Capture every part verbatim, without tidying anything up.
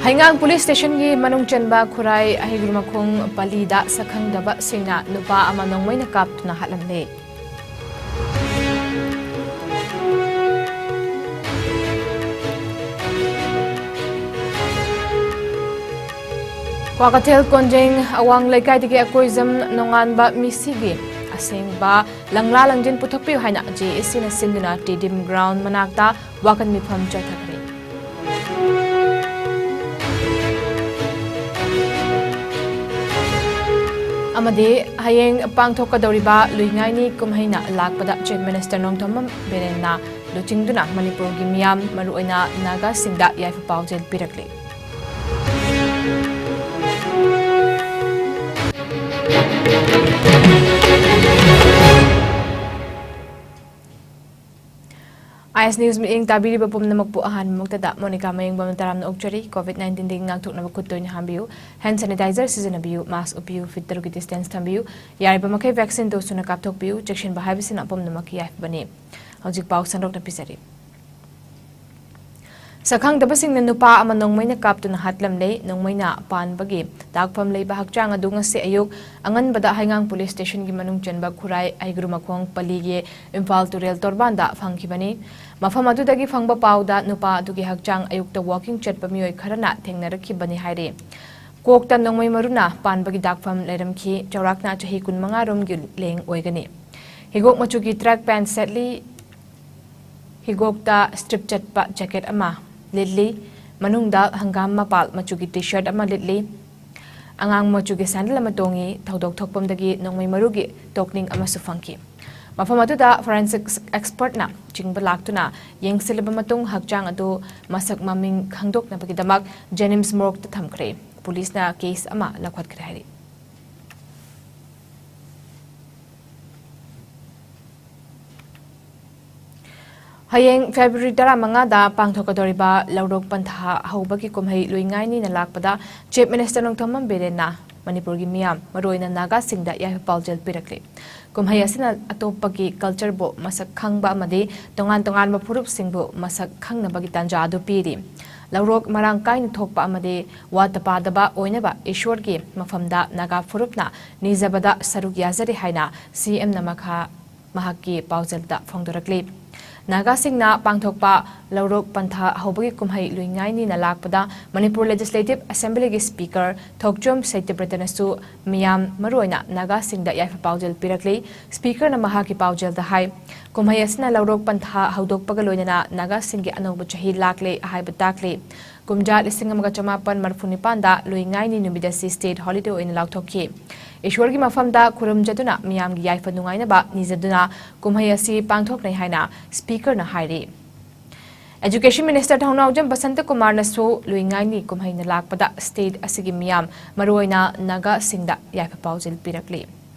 ꯍꯩꯉꯥꯡ police ꯁ꯭ꯇꯦꯁꯟꯒꯤ ꯃꯅꯨꯡ ꯆꯟꯕ ꯈꯨꯔꯥꯏ ꯍꯩꯒ꯭ꯔꯨꯃꯈꯣꯡ ꯄꯜꯂꯤꯗ ꯁꯛꯈꯪꯗꯕꯁꯤꯡꯅ ꯅꯨꯄꯥ ꯑꯃ ꯅꯣꯡꯃꯩꯅ ꯀꯥꯞꯇꯨꯅ ꯍꯥꯠꯂꯝꯂꯦ꯫ ꯀ꯭ꯋꯥꯀꯩꯊꯦꯜ ꯀꯣꯟꯖꯦꯡ ꯑꯋꯥꯡ ꯂꯩꯀꯥꯏꯗꯒꯤ ꯑꯀꯣꯏꯖꯝ ꯅꯣꯡꯉꯥꯟꯕ ꯃꯤꯁꯤꯒꯤ ꯑꯁꯦꯡꯕ ꯂꯪꯂꯥ ꯂꯪꯖꯤꯟ ꯄꯨꯊꯣꯛꯄꯤꯌꯨ ꯍꯥꯏꯅ ꯖꯦ ꯑꯦ ꯁꯤꯅ ꯁꯤꯟꯗꯨꯅ ꯇꯦꯗꯤꯝ ꯒ꯭ꯔꯥꯎꯟ ꯃꯅꯥꯛꯇ ꯋꯥꯀꯟ ꯃꯤꯐꯝ ꯆꯠꯊꯈ꯭ꯔꯦ꯫ ꯑꯃꯗꯤ ꯍꯌꯦꯡ ꯄꯥꯡꯊꯣꯛꯀꯗꯧꯔꯤꯕ ꯂꯨꯏꯉꯥꯏꯅꯤ ꯀꯨꯝꯍꯩꯅ ꯂꯥꯛꯄꯗ Chief Minister ꯅꯣꯡꯊꯣꯝꯕꯝ ꯕꯤꯔꯦꯟꯅ ꯂꯨꯆꯤꯡꯗꯨꯅ ꯃꯅꯤꯄꯨꯔꯒꯤ ꯃꯤꯌꯥꯝ, ꯃꯔꯨꯑꯣꯏꯅ ꯅꯥꯒꯥꯁꯤꯡꯗ ꯌꯥꯏꯐ ꯄꯥꯎꯖꯦꯜ ꯄꯤꯔꯛꯂꯤ꯫ ꯑꯥꯏ ꯑꯦꯁ ꯅ꯭ꯌꯨꯁ ꯃꯤꯠꯌꯦꯡ ꯇꯥꯕꯤꯔꯤꯕ ꯄꯨꯝꯅꯃꯛꯄꯨ ꯑꯍꯥꯟꯕꯃꯛꯇꯗ ꯃꯣꯅꯤꯀꯥ ꯃꯌꯦꯡꯕꯝꯅ ꯇꯔꯥꯝꯅ ꯑꯣꯛꯆꯔꯤ꯫ COVID nineteenꯗꯒꯤ ꯉꯥꯛꯊꯣꯛꯅꯕ ꯈꯨꯠ ꯇꯣꯏꯅ ꯍꯥꯝꯕꯤꯌꯨ, hand sanitizer ꯁꯤꯖꯤꯟꯅꯕꯤꯌꯨ, mask ꯎꯞꯄꯤꯌꯨ, feet ꯇꯔꯨꯛꯀꯤ distance ꯊꯝꯕꯤꯌꯨ, ꯌꯥꯔꯤꯕ ꯃꯈꯩ vaccine dose ꯁꯨꯅ ꯀꯥꯞꯊꯣꯛꯄꯤꯌꯨ꯫ ꯆꯦꯛꯁꯤꯟꯕ ꯍꯥꯏꯕꯁꯤꯅ ꯄꯨꯝꯅꯃꯛꯀꯤ ꯌꯥꯏꯐꯕꯅꯤ꯫ ꯍꯧꯖꯤꯛ ꯄꯥꯎ ꯁꯟꯗꯣꯛꯅ ꯄꯤꯖꯔꯤ꯫ ꯁꯛꯈꯪꯗꯕꯁꯤꯡꯅ ꯅꯨꯄꯥ ꯑꯃ ꯅꯣꯡꯃꯩꯅ ꯀꯥꯞꯇꯨꯅ ꯍꯥꯠꯂꯝꯂꯦ꯫ ꯅꯣꯡꯃꯩꯅ ꯄꯥꯟꯕꯒꯤ ꯗꯥꯛꯐꯝ ꯂꯩꯕ ꯍꯛꯆꯥꯡ ꯑꯗꯨ ꯉꯁꯤ ꯑꯌꯨꯛ ꯑꯉꯟꯕꯗ ꯍꯩꯉꯥꯡ ꯄꯨꯂꯤꯁ ꯁ꯭ꯇꯦꯁꯟꯒꯤ ꯃꯅꯨꯡ ꯆꯟꯕ ꯈꯨꯔꯥꯏ ꯍꯩꯒ꯭ꯔꯨꯃꯈꯣꯡ ꯄꯜꯂꯤꯒꯤ ꯏꯝꯐꯥꯜ ꯇꯨꯔꯦꯜ ꯇꯣꯔꯕꯥꯟꯗ ꯐꯪꯈꯤꯕꯅꯤ꯫ ꯃꯐꯝ ꯑꯗꯨꯗꯒꯤ ꯐꯪꯕ ꯄꯥꯎꯗ ꯅꯨꯄꯥ ꯑꯗꯨꯒꯤ ꯍꯛꯆꯥꯡ ꯑꯌꯨꯛꯇ walking ꯆꯠꯄ ꯃꯤꯑꯣꯏ ꯈꯔꯅ ꯊꯦꯡꯅꯔꯛꯈꯤꯕꯅꯤ ꯍꯥꯏꯔꯤ꯫ ꯀꯣꯛꯇ ꯅꯣꯡꯃꯩ ꯃꯔꯨꯅ ꯄꯥꯟꯕꯒꯤ ꯗꯥꯛꯐꯝ ꯂꯩꯔꯝꯈꯤ꯫ ꯆꯥꯎꯔꯥꯛꯅ ꯆꯍꯤ ꯀꯨꯟꯃꯉꯥ ꯔꯣꯝꯒꯤ ꯂꯦꯡ ꯑꯣꯏꯒꯅꯤ꯫ ꯍꯤꯒꯣꯛ ꯃꯆꯨꯒꯤ track pant ꯁꯦꯠꯂꯤ꯫ ꯍꯤꯒꯣꯛꯇ strip ꯆꯠꯄ jacket ꯑꯃ ꯂꯤꯠꯂꯤ꯫ ꯃꯅꯨꯡꯗ ꯍꯪꯒꯥꯝ ꯃꯄꯥꯜ ꯃꯆꯨꯒꯤ T-shirt ꯑꯃ ꯂꯤꯠꯂꯤ꯫ ꯑꯉꯥꯡ ꯃꯆꯨꯒꯤ sandal ꯑꯃ ꯇꯣꯡꯉꯤ꯫ ꯊꯧꯗꯣꯛ ꯊꯣꯛꯐꯝꯗꯒꯤ ꯅꯣꯡꯃꯩ ꯃꯔꯨꯒꯤ ꯇꯣꯛꯅꯤꯡ ꯑꯃꯁꯨ ꯐꯪꯈꯤ꯫ ꯃꯐꯝ ꯑꯗꯨꯗ forensic expertꯅ ꯆꯤꯡꯕ ꯂꯥꯛꯇꯨꯅ ꯌꯦꯡꯁꯤꯜꯂꯕ ꯃꯇꯨꯡ ꯍꯛꯆꯥꯡ ꯑꯗꯨ ꯃꯁꯛ ꯃꯃꯤꯡ ꯈꯪꯗꯣꯛꯅꯕꯒꯤꯗꯃꯛ JNIMS morgueꯇ ꯊꯝꯈ꯭ꯔꯦ꯫ ꯄꯨꯂꯤꯁꯅ case ꯑꯃ ꯂꯧꯈꯠꯈ꯭ꯔꯦ ꯍꯥꯏꯔꯤ꯫ ꯍꯌꯦꯡ February ꯇꯔꯥꯃꯉꯥꯗ ꯄꯥꯡꯊꯣꯛꯀꯗꯧꯔꯤꯕ ꯂꯧꯔꯣꯛ ꯄꯟꯊꯥ ꯍꯧꯕꯒꯤ ꯀꯨꯝꯍꯩ ꯂꯨꯏꯉꯥꯏꯅꯤꯅ ꯂꯥꯛꯄꯗ Chief Minister ꯅꯣꯡꯊꯣꯝꯕꯝ ꯕꯤꯔꯦꯟꯅ ꯃꯅꯤꯄꯨꯔꯒꯤ ꯃꯤꯌꯥꯝ, ꯃꯔꯨꯑꯣꯏꯅ ꯅꯥꯒꯥꯁꯤꯡꯗ ꯌꯥꯏꯐ ꯄꯥꯎꯖꯦꯜ ꯄꯤꯔꯛꯂꯤ꯫ ꯀꯨꯝꯍꯩ ꯑꯁꯤꯅ ꯑꯇꯣꯞꯄꯒꯤ cultureꯕꯨ ꯃꯁꯛ ꯈꯪꯕ ꯑꯃꯗꯤ ꯇꯣꯉꯥꯟ ꯇꯣꯉꯥꯟꯕ ꯐꯨꯔꯨꯞꯁꯤꯡꯕꯨ ꯃꯁꯛ ꯈꯪꯅꯕꯒꯤ ꯇꯥꯟꯖꯥ ꯑꯗꯨ ꯄꯤꯔꯤ꯫ ꯂꯧꯔꯣꯛ ꯃꯔꯥꯡ ꯀꯥꯏꯅ ꯊꯣꯛꯄ ꯑꯃꯗꯤ ꯋꯥꯠꯇ ꯄꯥꯗꯕ ꯑꯣꯏꯅꯕ ꯏꯁꯣꯔꯒꯤ ꯃꯐꯝꯗ ꯅꯥꯒꯥ ꯐꯨꯔꯨꯞꯅ ꯅꯤꯖꯕꯗ ꯁꯔꯨꯛ ꯌꯥꯖꯔꯤ ꯍꯥꯏꯅ ꯁꯤ ꯑꯦꯝꯅ ꯃꯈꯥ ꯃꯍꯥꯛꯀꯤ ꯄꯥꯎꯖꯦꯜꯗ ꯐꯣꯡꯗꯣꯔꯛꯂꯤ꯫ ꯅꯥꯒꯥꯁꯤꯡꯅ ꯄꯥꯡꯊꯣꯛꯄ ꯂꯧꯔꯣꯛ ꯄꯟꯊꯥ ꯍꯧꯕꯒꯤ ꯀꯨꯝꯍꯩ ꯂꯨꯏꯉꯥꯏꯅꯤꯅ ꯂꯥꯛꯄꯗ ꯃꯅꯤꯄꯨꯔ ꯂꯦꯖꯤꯁꯂꯦꯇꯤꯚ ꯑꯦꯁꯦꯝꯕ꯭ꯂꯤꯒꯤ ꯁ꯭ꯄꯤꯀꯔ ꯊꯣꯛꯆꯣꯝ ꯁꯇ꯭ꯌꯕ꯭ꯔꯇꯅꯁꯨ ꯃꯤꯌꯥꯝ, ꯃꯔꯨꯑꯣꯏꯅ ꯅꯥꯒꯥꯁꯤꯡꯗ ꯌꯥꯏꯐ ꯄꯥꯎꯖꯦꯜ ꯄꯤꯔꯛꯂꯤ꯫ ꯁ꯭ꯄꯤꯀꯔꯅ ꯃꯍꯥꯛꯀꯤ ꯄꯥꯎꯖꯦꯜꯗ ꯍꯥꯏ, ꯀꯨꯝꯍꯩ ꯑꯁꯤꯅ ꯂꯧꯔꯣꯛ ꯄꯟꯊꯥ ꯍꯧꯗꯣꯛꯄꯒ ꯂꯣꯏꯅꯅ ꯅꯥꯒꯥꯁꯤꯡꯒꯤ ꯑꯅꯧꯕ ꯆꯍꯤ ꯂꯥꯛꯂꯦ ꯍꯥꯏꯕ ꯇꯥꯛꯂꯤ꯫ ꯀꯨꯝꯖꯥ ꯂꯤꯁꯤꯡ ꯑꯃꯒ ꯆꯃꯥꯄꯟ ꯃꯔꯤꯐꯨ ꯅꯤꯄꯥꯟꯗ ꯂꯨꯏꯉꯥꯏꯅꯤ ꯅꯨꯃꯤꯠ ꯑꯁꯤ ꯁ꯭ꯇꯦꯠ ꯍꯣꯂꯤꯗꯦ ꯑꯣꯏꯅ ꯂꯥꯎꯊꯣꯛꯈꯤ꯫ ꯏꯁꯣꯔꯒꯤ ꯃꯐꯝꯗ ꯈꯨꯔꯨꯝꯖꯗꯨꯅ ꯃꯤꯌꯥꯝꯒꯤ ꯌꯥꯏꯐ ꯅꯨꯡꯉꯥꯏꯅꯕ ꯅꯤꯖꯗꯨꯅ ꯀꯨꯝꯍꯩ ꯑꯁꯤ ꯄꯥꯡꯊꯣꯛꯅꯩ ꯍꯥꯏꯅ ꯁ꯭ꯄꯤꯀꯔꯅ ꯍꯥꯏꯔꯤ꯫ ꯑꯦꯖꯨꯀꯦꯁꯟ ꯃꯤꯅꯤꯁꯇꯔ ꯊꯧꯅꯥꯎꯖꯝ ꯕꯁꯟꯇ ꯀꯨꯃꯥꯔꯅꯁꯨ ꯂꯨꯏꯉꯥꯏꯅꯤ ꯀꯨꯝꯍꯩꯅ ꯂꯥꯛꯄꯗ ꯁ꯭ꯇꯦꯠ ꯑꯁꯤꯒꯤ ꯃꯤꯌꯥꯝ, ꯃꯔꯨꯑꯣꯏꯅ ꯅꯥꯒꯥꯁꯤꯡꯗ ꯌꯥꯏꯐ ꯄꯥꯎꯖꯦꯜ ꯄꯤꯔꯛꯂꯤ꯫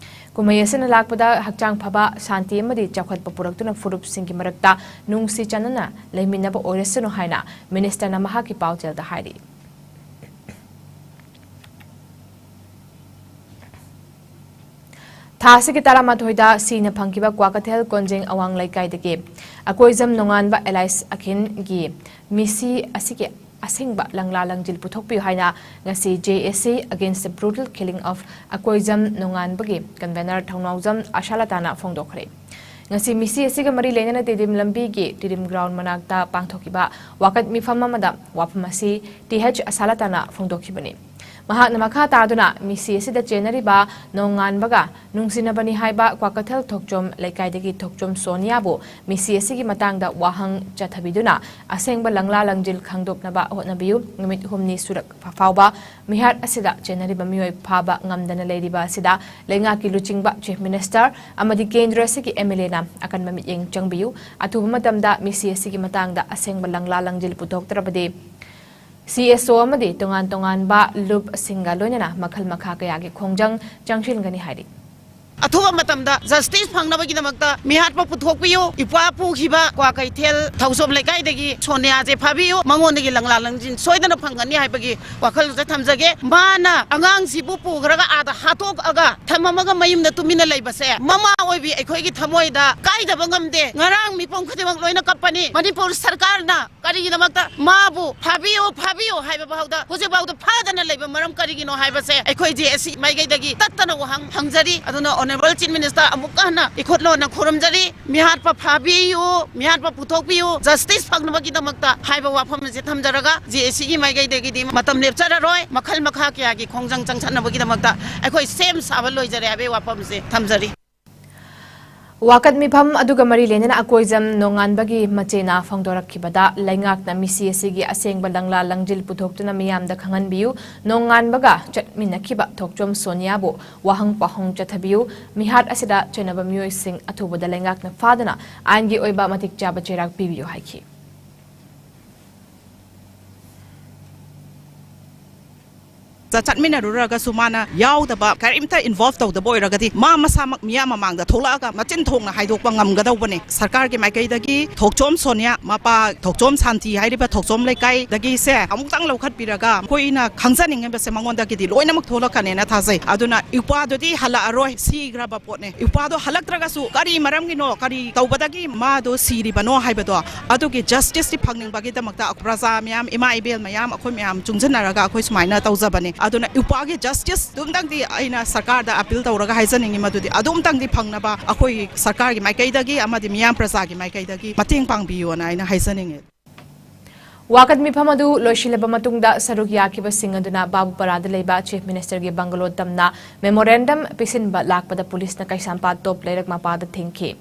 ꯀꯨꯝꯍꯩ ꯑꯁꯤꯅ ꯂꯥꯛꯄꯗ ꯍꯛꯆꯥꯡ ꯐꯕ, ꯁꯥꯟꯇꯤ ꯑꯃꯗꯤ ꯆꯥꯎꯈꯠꯄ ꯄꯨꯔꯛꯇꯨꯅ ꯐꯨꯔꯨꯞꯁꯤꯡꯒꯤ ꯃꯔꯛꯇ ꯅꯨꯡꯁꯤ ꯆꯥꯟꯅꯅ ꯂꯩꯃꯤꯟꯅꯕ ꯑꯣꯏꯔꯁꯅꯨ ꯍꯥꯏꯅ ꯃꯤꯅꯤꯁꯇꯔꯅ ꯃꯍꯥꯛꯀꯤ ꯄꯥꯎꯖꯦꯜꯗ ꯍꯥꯏꯔꯤ꯫ ꯊꯥ ꯑꯁꯤꯒꯤ ꯇꯔꯥꯃꯥꯊꯣꯏꯗ ꯁꯤꯅ ꯐꯪꯈꯤꯕ ꯀ꯭ꯋꯥꯀꯩꯊꯦꯜ ꯀꯣꯟꯖꯦꯡ ꯑꯋꯥꯡ ꯂꯩꯀꯥꯏꯗꯒꯤ ꯑꯀꯣꯏꯖꯝ ꯅꯣꯡꯉꯥꯟꯕ alias ꯑꯈꯤꯟꯒꯤ ꯃꯤꯁꯤ ꯑꯁꯤꯒꯤ ꯑꯁꯦꯡꯕ ꯂꯪꯂꯥ ꯂꯪꯖꯤꯜ ꯄꯨꯊꯣꯛꯄꯤꯌꯨ ꯍꯥꯏꯅ ꯉꯁꯤ J A C Against the Brutal Killing of Akoijam ꯅꯣꯡꯉꯥꯟꯕꯒꯤ convener ꯊꯧꯅꯥꯎꯖꯝ ꯑꯁꯥꯂꯇꯥꯅ ꯐꯣꯡꯗꯣꯛꯈ꯭ꯔꯦ꯫ ꯉꯁꯤ ꯃꯤꯁꯤ ꯑꯁꯤꯒ ꯃꯔꯤ ꯂꯩꯅꯅ ꯇꯤꯗꯤꯝ ꯂꯝꯕꯤꯒꯤ ꯇꯤꯗꯤꯝ ground ꯃꯅꯥꯛꯇ ꯄꯥꯡꯊꯣꯛꯈꯤꯕ ꯋꯥꯀꯠ ꯃꯤꯐꯝ ꯑꯃꯗ ꯋꯥꯐꯝ ꯑꯁꯤ T H ꯑꯁꯥꯂꯇꯥꯅ ꯐꯣꯡꯗꯣꯛꯈꯤꯕꯅꯤ꯫ ꯃꯍꯥꯛꯅ ꯃꯈꯥ ꯇꯥꯗꯨꯅ ꯃꯤꯁꯤ ꯑꯁꯤꯗ ꯆꯦꯟꯅꯔꯤꯕ ꯅꯣꯡꯉꯥꯟꯕꯒ ꯅꯨꯡꯁꯤꯅꯕꯅꯤ ꯍꯥꯏꯕ ꯀ꯭ꯋꯥꯀꯩꯊꯦꯜ ꯊꯣꯛꯆꯣꯝ ꯂꯩꯀꯥꯏꯗꯒꯤ ꯊꯣꯛꯆꯣꯝ ꯁꯣꯅꯤꯌꯥꯕꯨ ꯃꯤꯁꯤ ꯑꯁꯤꯒꯤ ꯃꯇꯥꯡꯗ ꯋꯥꯍꯪ ꯆꯠꯊꯕꯤꯗꯨꯅ ꯑꯁꯦꯡꯕ ꯂꯪꯂꯥ ꯂꯪꯖꯤꯜ ꯈꯪꯗꯣꯛꯅꯕ ꯍꯣꯠꯅꯕꯤꯌꯨ꯫ ꯅꯨꯃꯤꯠ ꯍꯨꯝꯅꯤ ꯁꯨꯔꯛ ꯐꯥꯎꯕ ꯃꯤꯍꯥꯠ ꯑꯁꯤꯗ ꯆꯦꯟꯅꯔꯤꯕ ꯃꯤꯑꯣꯏ ꯐꯥꯕ ꯉꯝꯗꯅ ꯂꯩꯔꯤꯕ ꯑꯁꯤꯗ ꯂꯩꯉꯥꯛꯀꯤ ꯂꯨꯆꯤꯡꯕ, Chief Minister ꯑꯃꯗꯤ ꯀꯦꯟꯗ꯭ꯔ ꯑꯁꯤꯒꯤ M L Aꯅ ꯑꯀꯟꯕ ꯃꯤꯠꯌꯦꯡ ꯆꯪꯕꯤꯌꯨ꯫ ꯑꯊꯨꯕ ꯃꯇꯝꯗ ꯃꯤꯁꯤ ꯑꯁꯤꯒꯤ ꯃꯇꯥꯡꯗ ꯑꯁꯦꯡꯕ ꯂꯪꯂꯥ ꯂꯪꯖꯤꯜ ꯄꯨꯊꯣꯛꯇ꯭ꯔꯕꯗꯤ C S O ꯑꯃꯗꯤ ꯇꯣꯉꯥꯟ ꯇꯣꯉꯥꯟꯕ ꯂꯨꯞꯁꯤꯡꯒ ꯂꯣꯏꯅꯅ ꯃꯈꯜ ꯃꯈꯥ ꯀꯌꯥꯒꯤ ꯈꯣꯡꯖꯪ ꯆꯪꯁꯤꯟꯒꯅꯤ ꯍꯥꯏꯔꯤ꯫ ꯑꯊꯨꯕ ꯃꯇꯝꯗ ꯖꯁꯇꯤꯁ ꯐꯪꯅꯕꯒꯤꯗꯃꯛꯇ ꯃꯤꯍꯥꯠꯄ ꯄꯨꯊꯣꯛꯄꯤꯌꯨ꯫ ꯏꯄ꯭ꯋꯥ ꯄꯨꯈꯤꯕ ꯀ꯭ꯋꯥꯀꯩꯊꯦꯜ ꯊꯧꯖꯣꯝ ꯂꯩꯀꯥꯏꯗꯒꯤ ꯁꯣꯅꯤꯌꯥꯁꯦ ꯐꯥꯕꯤꯌꯨ, ꯃꯉꯣꯟꯗꯒꯤ ꯂꯪꯂꯥ ꯂꯪꯖꯤꯟ ꯁꯣꯏꯗꯅ ꯐꯪꯒꯅꯤ ꯍꯥꯏꯕꯒꯤ ꯋꯥꯈꯜꯁꯦ ꯊꯝꯖꯒꯦ꯫ ꯃꯥꯅ ꯑꯉꯥꯡꯁꯤꯕꯨ ꯄꯨꯈ꯭ꯔꯒ ꯑꯥꯗ ꯍꯥꯠꯇꯣꯛꯑꯒ ꯊꯝꯃꯝꯃꯒ ꯃꯌꯨꯝꯗ ꯇꯨꯃꯤꯟꯅ ꯂꯩꯕꯁꯦ ꯃꯃꯥ ꯑꯣꯏꯕꯤ ꯑꯩꯈꯣꯏꯒꯤ ꯊꯃꯣꯏꯗ ꯀꯥꯏꯗꯕ ꯉꯝꯗꯦ꯫ ꯉꯔꯥꯡ ꯃꯤꯄꯨꯝ ꯈꯨꯗꯤꯡꯃꯛ ꯂꯣꯏꯅ ꯀꯞꯄꯅꯤ꯫ ꯃꯅꯤꯄꯨꯔ ꯁꯔꯀꯥꯔꯅ ꯀꯔꯤꯒꯤꯗꯃꯛꯇ ꯃꯥꯕꯨ ꯐꯥꯕꯤꯌꯨ, ꯐꯥꯕꯤꯌꯨ ꯍꯥꯏꯕ ꯐꯥꯎꯗ ꯍꯧꯖꯤꯛ ꯐꯥꯎꯗ ꯐꯥꯗꯅ ꯂꯩꯕ ꯃꯔꯝ ꯀꯔꯤꯒꯤꯅꯣ ꯍꯥꯏꯕꯁꯦ ꯑꯩꯈꯣꯏ ꯖꯦ ꯑꯦ ꯁꯤ ꯃꯥꯏꯀꯩꯗꯒꯤ ꯇꯠꯇꯅ ꯋꯥꯍꯪ ꯍꯪꯖꯔꯤ꯫ ꯑꯗꯨꯅ Honourable Chief Minister ꯑꯃꯨꯛꯀ ꯍꯟꯅ ꯏꯈꯨꯠ ꯂꯣꯟꯅ ꯈꯨꯔꯨꯝꯖꯔꯤ꯫ ꯃꯤꯍꯥꯠꯄ ꯐꯥꯕꯤꯌꯨ, ꯃꯤꯍꯥꯠꯄ ꯄꯨꯊꯣꯛꯄꯤꯌꯨ, ꯖꯁꯇꯤꯁ ꯐꯪꯅꯕꯒꯤꯗꯃꯛꯇ ꯍꯥꯏꯕ ꯋꯥꯐꯝ ꯑꯁꯤ ꯊꯝꯖꯔꯒ ꯖꯦ ꯑꯦ ꯁꯤꯒꯤ ꯃꯥꯏꯀꯩꯗꯒꯤꯗꯤ ꯃꯇꯝ ꯂꯦꯞꯆꯔꯔꯣꯏ꯫ ꯃꯈꯜ ꯃꯈꯥ ꯀꯌꯥꯒꯤ ꯈꯣꯡꯖꯪ ꯆꯪꯁꯟꯅꯕꯒꯤꯗꯃꯛꯇ ꯑꯩꯈꯣꯏ ꯁꯦꯝ ꯁꯥꯕ ꯂꯣꯏꯖꯔꯦ ꯍꯥꯏꯕꯒꯤ ꯋꯥꯐꯝ ꯑꯁꯤ ꯊꯝꯖꯔꯤ꯫ ꯋꯥꯀꯠ ꯃꯤꯐꯝ ꯑꯗꯨꯒ ꯃꯔꯤ ꯂꯩꯅꯅ ꯑꯀꯣꯏꯖꯝ ꯅꯣꯡꯉꯥꯟꯕꯒꯤ ꯃꯆꯦꯅ ꯐꯣꯡꯗꯣꯔꯛꯈꯤꯕꯗ, ꯂꯩꯉꯥꯛꯅ ꯃꯤꯁꯤ ꯑꯁꯤꯒꯤ ꯑꯁꯦꯡꯕ ꯂꯪꯂꯥ ꯂꯪꯖꯤꯜ ꯄꯨꯊꯣꯛꯇꯨꯅ ꯃꯤꯌꯥꯝꯗ ꯈꯪꯍꯟꯕꯤꯌꯨ, ꯅꯣꯡꯉꯥꯟꯕꯒ ꯆꯠꯃꯤꯟꯅꯈꯤꯕ ꯊꯣꯛꯆꯣꯝ ꯁꯣꯅꯤꯌꯥꯕꯨ ꯋꯥꯍꯪ ꯄꯥꯎꯍꯪ ꯆꯠꯊꯕꯤꯌꯨ, ꯃꯤꯍꯥꯠ ꯑꯁꯤꯗ ꯆꯦꯟꯅꯕ ꯃꯤꯑꯣꯏꯁꯤꯡ ꯑꯊꯨꯕꯗ ꯂꯩꯉꯥꯛꯅ ꯐꯥꯗꯨꯅ ꯑꯥꯏꯟꯒꯤ ꯑꯣꯏꯕ ꯃꯇꯤꯛ ꯆꯥꯕ ꯆꯩꯔꯥꯛ ꯄꯤꯕꯤꯌꯨ ꯍꯥꯏꯈꯤ꯫ ꯆꯠꯃꯤꯟꯅꯔꯨꯔꯒꯁꯨ ꯃꯥꯅ ꯌꯥꯎꯗꯕ, ꯀꯔꯤꯝꯇ involve ꯇꯧꯗꯕ ꯑꯣꯏꯔꯒꯗꯤ ꯃꯥ ꯃꯁꯥꯃꯛ ꯃꯤꯌꯥꯝ ꯃꯃꯥꯡꯗ ꯊꯣꯛꯂꯛꯑꯒ ꯃꯆꯤꯟ ꯊꯣꯛꯅ ꯍꯥꯏꯗꯣꯛꯄ ꯉꯝꯒꯗꯧꯕꯅꯦ꯫ ꯁꯔꯀꯥꯔꯒꯤ ꯃꯥꯏꯀꯩꯗꯒꯤ ꯊꯣꯛꯆꯣꯝ ꯁꯣꯅꯤꯌꯥ, ꯃꯄꯥ ꯊꯣꯛꯆꯣꯝ ꯁꯥꯟꯇꯤ ꯍꯥꯏꯔꯤꯕ ꯊꯣꯛꯆꯣꯝ ꯂꯩꯀꯥꯏꯗꯒꯤꯁꯦ ꯑꯃꯨꯛꯇꯪ ꯂꯧꯈꯠꯄꯤꯔꯒ ꯑꯩꯈꯣꯏꯅ ꯈꯪꯖꯅꯤꯡꯉꯤꯕꯁꯦ ꯃꯉꯣꯟꯗꯒꯤꯗꯤ ꯂꯣꯏꯅꯃꯛ ꯊꯣꯛꯂꯛꯀꯅꯦꯅ ꯊꯥꯖꯩ꯫ ꯑꯗꯨꯅ ꯏꯄ꯭ꯋꯥꯗꯨꯗꯤ ꯍꯜꯂꯛꯑꯔꯣꯏ, ꯁꯤꯈ꯭ꯔꯕ ꯄꯣꯠꯅꯦ꯫ ꯏꯄ꯭ꯋꯥꯗꯣ ꯍꯜꯂꯛꯇ꯭ꯔꯒꯁꯨ ꯀꯔꯤ ꯃꯔꯝꯒꯤꯅꯣ, ꯀꯔꯤ ꯇꯧꯕꯗꯒꯤ ꯃꯥꯗꯣ ꯁꯤꯔꯤꯕꯅꯣ ꯍꯥꯏꯕꯗꯣ ꯑꯗꯨꯒꯤ justice ꯇꯤ ꯐꯪꯅꯤꯡꯕꯒꯤꯗꯃꯛꯇ ꯄ꯭ꯔꯖꯥ ꯃꯌꯥꯝ, ꯏꯃꯥ ꯏꯕꯦꯜ ꯃꯌꯥꯝ, ꯑꯩꯈꯣꯏ ꯃꯌꯥꯝ ꯆꯨꯡꯁꯤꯟꯅꯔꯒ ꯑꯩꯈꯣꯏ ꯁꯨꯃꯥꯏꯅ ꯇꯧꯖꯕꯅꯦ꯫ ꯑꯗꯨꯅ ꯏꯄ꯭ꯋꯥꯒꯤ justice ꯑꯗꯨꯝꯇꯪꯗꯤ ꯑꯩꯅ ꯁꯔꯀꯥꯔꯗ appeal ꯇꯧꯔꯒ ꯍꯥꯏꯖꯅꯤꯡꯉꯤ, ꯃꯗꯨꯗꯤ ꯑꯗꯨꯝꯇꯪꯗꯤ ꯐꯪꯅꯕ ꯑꯩꯈꯣꯏ ꯁꯔꯀꯥꯔꯒꯤ ꯃꯥꯏꯀꯩꯗꯒꯤ ꯑꯃꯗꯤ ꯃꯤꯌꯥꯝ ꯄ꯭ꯔꯖꯥꯒꯤ ꯃꯥꯏꯀꯩꯗꯒꯤ ꯃꯇꯦꯡ ꯄꯥꯡꯕꯤꯌꯣꯅ ꯑꯩꯅ ꯍꯥꯏꯖꯅꯤꯡꯉꯤ꯫ ꯋꯥꯀꯠ ꯃꯤꯐꯝ ꯑꯗꯨ ꯂꯣꯏꯁꯤꯜꯂꯕ ꯃꯇꯨꯡꯗ ꯁꯔꯨꯛ ꯌꯥꯈꯤꯕꯁꯤꯡ ꯑꯗꯨꯅ ꯕꯥꯕꯨꯄꯥꯔꯥꯗ ꯂꯩꯕ Chief Minister ꯒꯤ bungalow ꯇꯝꯅ memorandum ꯄꯤꯁꯤꯟꯕ ꯂꯥꯛꯄꯗ ꯄꯨꯂꯤꯁꯅ ꯀꯩꯁꯥꯝꯄꯥꯠ ꯇꯣꯞ ꯂꯩꯔꯛ ꯃꯄꯥꯗ ꯊꯤꯡꯈꯤ꯫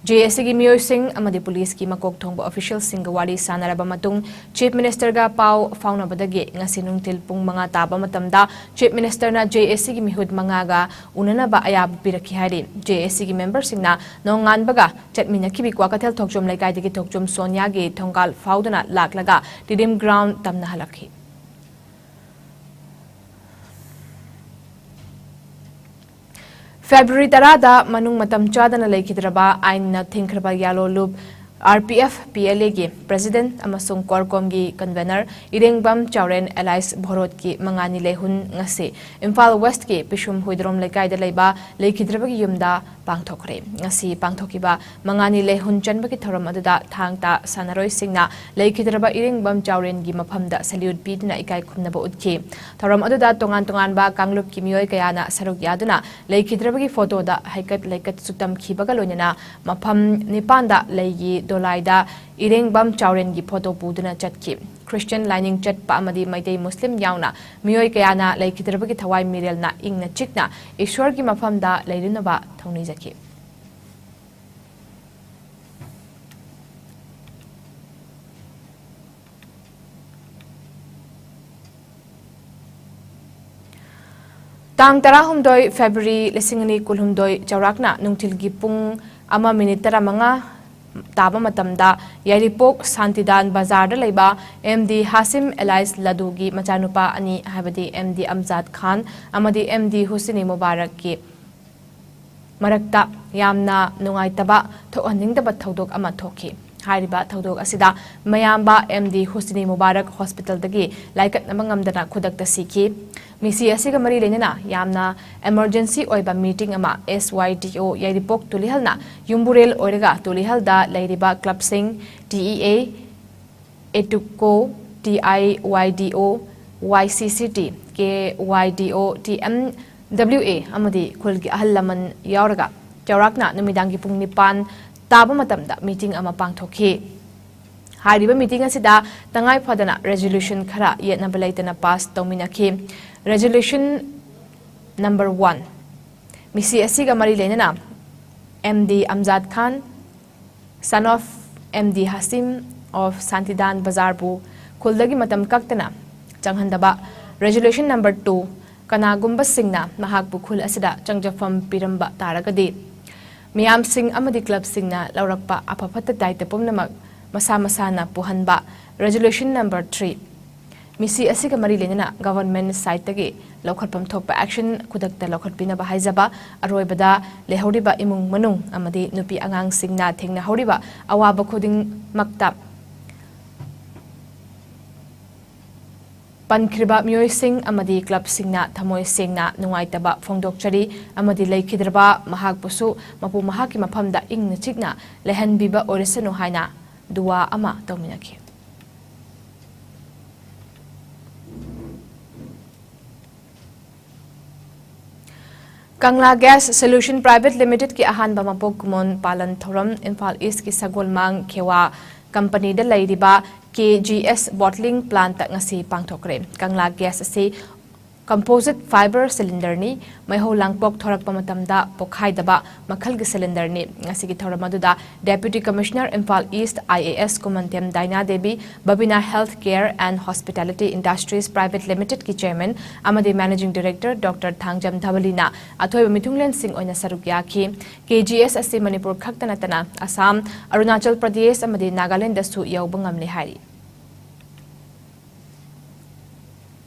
ꯖꯦ ꯑꯦ ꯁꯤꯒꯤ ꯃꯤꯑꯣꯏꯁꯤꯡ ꯑꯃꯗꯤ ꯄꯨꯂꯤꯁꯀꯤ ꯃꯀꯣꯛ ꯊꯣꯡꯕ official ꯁꯤꯡꯒ ꯋꯥꯔꯤ ꯁꯥꯟꯅꯔꯕ ꯃꯇꯨꯡ Chief Minister ꯒ ꯄꯥꯎ ꯐꯥꯎꯅꯕꯗꯒꯤ ꯉꯁꯤ ꯅꯨꯡꯊꯤꯜ ꯄꯨꯡ ꯃꯉꯥ ꯇꯥꯕ ꯃꯇꯝꯗ Chief Minister ꯅ ꯖꯦ ꯑꯦ ꯁꯤꯒꯤ ꯃꯤꯍꯨꯠ ꯃꯉꯥꯒ ꯎꯅꯅꯕ ꯑꯌꯥꯕ ꯄꯤꯔꯛꯈꯤ ꯍꯥꯏꯔꯤ꯫ ꯖꯦ ꯑꯦ ꯁꯤꯒꯤ member ꯁꯤꯡꯅ ꯅꯣꯡꯉꯥꯟꯕꯒ ꯆꯠꯃꯤꯟꯅꯈꯤꯕꯤ ꯀ꯭ꯋꯥꯀꯩꯊꯦꯜ ꯊꯣꯛꯆꯣꯝ ꯂꯩꯀꯥꯏꯗꯒꯤ ꯊꯣꯛꯆꯣꯝ ꯁꯣꯅꯤꯌꯥꯒꯤ ꯊꯣꯡꯒꯥꯜ ꯐꯥꯎꯗꯨꯅ ꯂꯥꯛꯂꯒ Stadium ground ꯇꯝꯅ ꯍꯜꯂꯛꯈꯤ꯫ ꯐꯦꯕ꯭ꯔꯨꯋꯥꯔꯤ ꯇꯔꯥꯗ ꯃꯅꯨꯡ ꯃꯇꯝ ꯆꯥꯗꯅ ꯂꯩꯈꯤꯗ꯭ꯔꯕ ꯑꯥꯏꯟꯅ ꯊꯤꯡꯈ꯭ꯔꯕ ꯌꯥꯂꯣ ꯂꯨꯞ RPF PLAꯒꯤ president ꯑꯃꯁꯨꯡ CORCOMꯒꯤ convener ꯏꯔꯦꯡꯕꯝ ꯆꯥꯎꯔꯦꯟ alias ꯚꯣꯔꯣꯠꯀꯤ ꯃꯉꯥꯅꯤ ꯂꯩꯍꯨꯟ ꯉꯁꯤ ꯏꯝꯐꯥꯜ Westꯀꯤ ꯄꯤꯁꯨꯝ ꯍꯨꯏꯗ꯭ꯔꯣꯝ ꯂꯩꯀꯥꯏꯗ ꯂꯩꯕ ꯂꯩꯈꯤꯗ꯭ꯔꯕꯒꯤ ꯌꯨꯝꯗ ꯄꯥꯡꯊꯣꯛꯈ꯭ꯔꯦ꯫ ꯉꯁꯤ ꯄꯥꯡꯊꯣꯛꯈꯤꯕ ꯃꯉꯥꯅꯤ ꯂꯩꯍꯨꯟ ꯆꯟꯕꯒꯤ ꯊꯧꯔꯝ ꯑꯗꯨꯗ ꯊꯥꯡ ꯇꯥ ꯁꯥꯟꯅꯔꯣꯏꯁꯤꯡꯅ ꯂꯩꯈꯤꯗ꯭ꯔꯕ ꯏꯔꯦꯡꯕꯝ ꯆꯥꯎꯔꯦꯟꯒꯤ ꯃꯐꯝꯗ salute ꯄꯤꯗꯨꯅ ꯏꯀꯥꯏ ꯈꯨꯝꯅꯕ ꯎꯠꯈꯤ꯫ ꯊꯧꯔꯝ ꯑꯗꯨꯗ ꯇꯣꯉꯥꯟ ꯇꯣꯉꯥꯟꯕ ꯀꯥꯡꯂꯨꯞꯀꯤ ꯃꯤꯑꯣꯏ ꯀꯌꯥꯅ ꯁꯔꯨꯛ ꯌꯥꯗꯨꯅ ꯂꯩꯈꯤꯗ꯭ꯔꯕꯒꯤ ꯐꯣꯇꯣꯗ ꯍꯩꯀꯠ ꯂꯩꯀꯠꯁꯨ ꯇꯝꯈꯤꯕꯒ ꯂꯣꯏꯅꯅ ꯃꯐꯝ ꯅꯤꯄꯥꯟꯗ ꯂꯩꯒꯤ ꯗꯣꯂꯥꯏꯗ ꯏꯔꯦꯡꯕꯝ ꯆꯥꯎꯔꯦꯟꯒꯤ ꯐꯣꯇꯣ ꯄꯨꯗꯨꯅ ꯆꯠꯈꯤ꯫ ꯈ꯭ꯔꯤꯁꯇꯤꯌꯟ ꯂꯥꯏꯅꯤꯡ ꯆꯠꯄ ꯑꯃꯗꯤ ꯃꯩꯇꯩ ꯃꯨꯁꯂꯤꯝ ꯌꯥꯎꯅ ꯃꯤꯑꯣꯏ ꯀꯌꯥꯅ ꯂꯩꯈꯤꯗ꯭ꯔꯕꯒꯤ ꯊꯋꯥꯏ ꯃꯤꯔꯦꯜꯅ ꯏꯪꯅ ꯆꯤꯛꯅ ꯏꯁ꯭ꯋꯔꯒꯤ ꯃꯐꯝꯗ ꯂꯩꯔꯨꯅꯕ ꯊꯧꯅꯤꯖꯈꯤ꯫ ꯇꯥꯡ ꯇꯔꯥꯍꯨꯝꯗꯣꯏ ꯐꯦꯕ꯭ꯔꯨꯋꯥꯔꯤ ꯂꯤꯁꯤꯡ ꯑꯅꯤ ꯀꯨꯟꯍꯨꯝꯗꯣꯏ ꯆꯥꯎꯔꯥꯛꯅ ꯅꯨꯡꯊꯤꯜꯒꯤ ꯄꯨꯡ ꯑꯃ ꯃꯤꯅꯤꯠ ꯇꯔꯥꯃꯉꯥ ꯇꯥꯕ ꯃꯇꯝꯗ ꯌꯥꯏꯔꯤꯄꯣꯛ ꯁꯥꯟꯇꯤꯗꯥꯟ ꯕꯖꯥꯔꯗ ꯂꯩꯕ MD ꯍꯥꯁꯤꯝ alias ꯂꯗꯨꯒꯤ ꯃꯆꯥꯅꯨꯄꯥ ꯑꯅꯤ, ꯍꯥꯏꯕꯗꯤ MD ꯑꯝꯖꯥꯗ ꯈꯥꯟ ꯑꯃꯗꯤ MD ꯍꯨꯁꯤꯅꯤ ꯃꯨꯕꯥꯔꯛꯀꯤ ꯃꯔꯛꯇ ꯌꯥꯝꯅ ꯅꯨꯡꯉꯥꯏꯇꯕ ꯊꯣꯛꯍꯟꯅꯤꯡꯗꯕ ꯊꯧꯗꯣꯛ ꯑꯃ ꯊꯣꯛꯈꯤ꯫ ꯍꯥꯏꯔꯤꯕ ꯊꯧꯗꯣꯛ ꯑꯁꯤꯗ ꯃꯌꯥꯝꯕ MD ꯍꯨꯁꯤꯅꯤ ꯃꯨꯕꯥꯔꯛ ꯍꯣꯁꯄꯤꯇꯥꯜꯗꯒꯤ ꯂꯥꯏꯀꯠꯅꯕ ꯉꯝꯗꯅ ꯈꯨꯗꯛꯇ ꯁꯤꯈꯤ꯫ ꯃꯤꯁꯤ ꯑꯁꯤꯒ ꯃꯔꯤ ꯂꯩꯅꯅ ꯌꯥꯝꯅ emergency ꯑꯣꯏꯕ meeting ꯑꯃ SYDO ꯌꯥꯏꯔꯤꯄꯣꯛ ꯇꯨꯂꯤꯍꯜꯅ ꯌꯨꯝꯕꯨꯔꯦꯜ ꯑꯣꯏꯔꯒ ꯇꯨꯂꯤꯍꯜꯗ ꯂꯩꯔꯤꯕ clubꯁꯤꯡ TEA, ETUCO, TIYDO, YCCT, KYDO, TMWA ꯑꯃꯗꯤ ꯈꯨꯜꯒꯤ ꯑꯍꯜ ꯂꯃꯟ ꯌꯥꯎꯔꯒ ꯆꯥꯎꯔꯥꯛꯅ ꯅꯨꯃꯤꯗꯥꯡꯒꯤ ꯄꯨꯡ ꯅꯤꯄꯥꯟ ꯇꯥꯕ ꯃꯇꯝꯗ meeting ꯑꯃ ꯄꯥꯡꯊꯣꯛꯈꯤ꯫ ꯍꯥꯏꯔꯤꯕ meeting ꯑꯁꯤꯗ ꯇꯉꯥꯏ ꯐꯗꯅ resolution ꯈꯔ ꯌꯦꯠꯅꯕ ꯂꯩꯇꯅ pass ꯇꯧꯃꯤꯟꯅꯈꯤ꯫ Resolution number one, ꯃꯤꯁꯤ ꯑꯁꯤꯒ ꯃꯔꯤ ꯂꯩꯅꯅ MD ꯑꯝꯖꯥꯗ Khan, son of MD ꯍꯥꯁꯤꯝ of ꯁꯥꯟꯇꯤꯗꯥꯟ ꯕꯖꯥꯔꯕꯨ ꯈꯨꯜꯗꯒꯤ ꯃꯇꯝ ꯀꯛꯇꯅ ꯆꯪꯍꯟꯗꯕ꯫ Resolution number two, ꯀꯅꯥꯒꯨꯝꯕꯁꯤꯡꯅ ꯃꯍꯥꯛꯄꯨ ꯈꯨꯜ ꯑꯁꯤꯗ ꯆꯪꯖꯐꯝ ꯄꯤꯔꯝꯕ ꯇꯥꯔꯒꯗꯤ ꯃꯤꯌꯥꯝꯁꯤꯡ ꯑꯃꯗꯤ clubꯁꯤꯡꯅ ꯂꯧꯔꯛꯄ ꯑꯐ ꯐꯠꯇ ꯗꯥꯏꯇ ꯄꯨꯝꯅꯃꯛ ꯃꯁꯥ ꯃꯁꯥꯅ ꯄꯨꯍꯟꯕ꯫ Resolution number three, ꯃꯤꯁꯤ ꯑꯁꯤꯒ ꯃꯔꯤ ꯂꯩꯅꯅ government sideꯇꯒꯤ ꯂꯧꯈꯠꯐꯝ ꯊꯣꯛꯄ action ꯈꯨꯗꯛꯇ ꯂꯧꯈꯠꯄꯤꯅꯕ ꯍꯥꯏꯖꯕ꯫ ꯑꯔꯣꯏꯕꯗ, ꯂꯩꯍꯧꯔꯤꯕ ꯏꯃꯨꯡ ꯃꯅꯨꯡ ꯑꯃꯗꯤ ꯅꯨꯄꯤ ꯑꯉꯥꯡꯁꯤꯡꯅ ꯊꯦꯡꯅꯍꯧꯔꯤꯕ ꯑꯋꯥꯕ ꯈꯨꯗꯤꯡꯃꯛꯇ ꯄꯟꯈ꯭ꯔꯤꯕ ꯃꯤꯑꯣꯏꯁꯤꯡ ꯑꯃꯗꯤ clubꯁꯤꯡꯅ ꯊꯃꯣꯏ ꯁꯦꯡꯅ ꯅꯨꯡꯉꯥꯏꯇꯕ ꯐꯣꯡꯗꯣꯛꯆꯔꯤ ꯑꯃꯗꯤ ꯂꯩꯈꯤꯗ꯭ꯔꯕ ꯃꯍꯥꯛꯄꯨꯁꯨ ꯃꯄꯨ ꯃꯍꯥꯛꯀꯤ ꯃꯐꯝꯗ ꯏꯪꯅ ꯆꯤꯛꯅ ꯂꯩꯍꯟꯕꯤꯕ ꯑꯣꯏꯔꯁꯅꯨ ꯍꯥꯏꯅ ꯗꯨꯋꯥ ꯑꯃ ꯇꯧꯃꯤꯟꯅꯈꯤ꯫ ꯀꯪꯂꯥ Gas Solution Private Limitedꯀꯤ ꯑꯍꯥꯟꯕ ꯃꯄꯣꯛ ꯀꯨꯝꯑꯣꯟ ꯄꯥꯂꯟ ꯊꯧꯔꯝ ꯏꯝꯐꯥꯜ Eastꯀꯤ ꯁꯒꯣꯜꯃꯥꯡ ꯈꯦꯋꯥ companyꯗ ꯂꯩꯔꯤꯕ KGS bottling plantꯇ ꯉꯁꯤ ꯄꯥꯡꯊꯣꯛꯈ꯭ꯔꯦ꯫ ꯀꯪꯂꯥ Gas ꯑꯁꯤ composite fiber cylinderꯅꯤ꯫ ꯃꯩꯍꯧ ꯂꯥꯡꯄꯣꯛ ꯊꯣꯔꯛꯄ ꯃꯇꯝꯗ ꯄꯣꯈꯥꯏꯗꯕ ꯃꯈꯜꯒꯤ cylinderꯅꯤ꯫ ꯉꯁꯤꯒꯤ ꯊꯧꯔꯝ ꯑꯗꯨꯗ Deputy Commissioner Imphal East IAS ꯀꯨꯃꯟꯊꯦꯝ ꯗꯥꯏꯅꯥ Devi, Babina Health Care and Hospitality Industries Private Limitedꯀꯤ Chairman ꯑꯃꯗꯤ Managing Director Doctor ꯊꯥꯡꯖꯝ ꯙꯕꯂꯤꯅ ꯑꯊꯣꯏꯕ ꯃꯤꯊꯨꯡꯂꯦꯟꯁꯤꯡ ꯑꯣꯏꯅ ꯁꯔꯨꯛ ꯌꯥꯈꯤ꯫ KGS ꯑꯁꯤ ꯃꯅꯤꯄꯨꯔ ꯈꯛꯇ ꯅꯠꯇꯅ ꯑꯁꯥꯝ, ꯑꯔꯨꯅꯥꯆꯜ ꯄ꯭ꯔꯗꯦꯁ ꯑꯃꯗꯤ ꯅꯥꯒꯥꯂꯦꯟꯗꯁꯨ ꯌꯧꯕ ꯉꯝꯂꯦ ꯍꯥꯏꯔꯤ꯫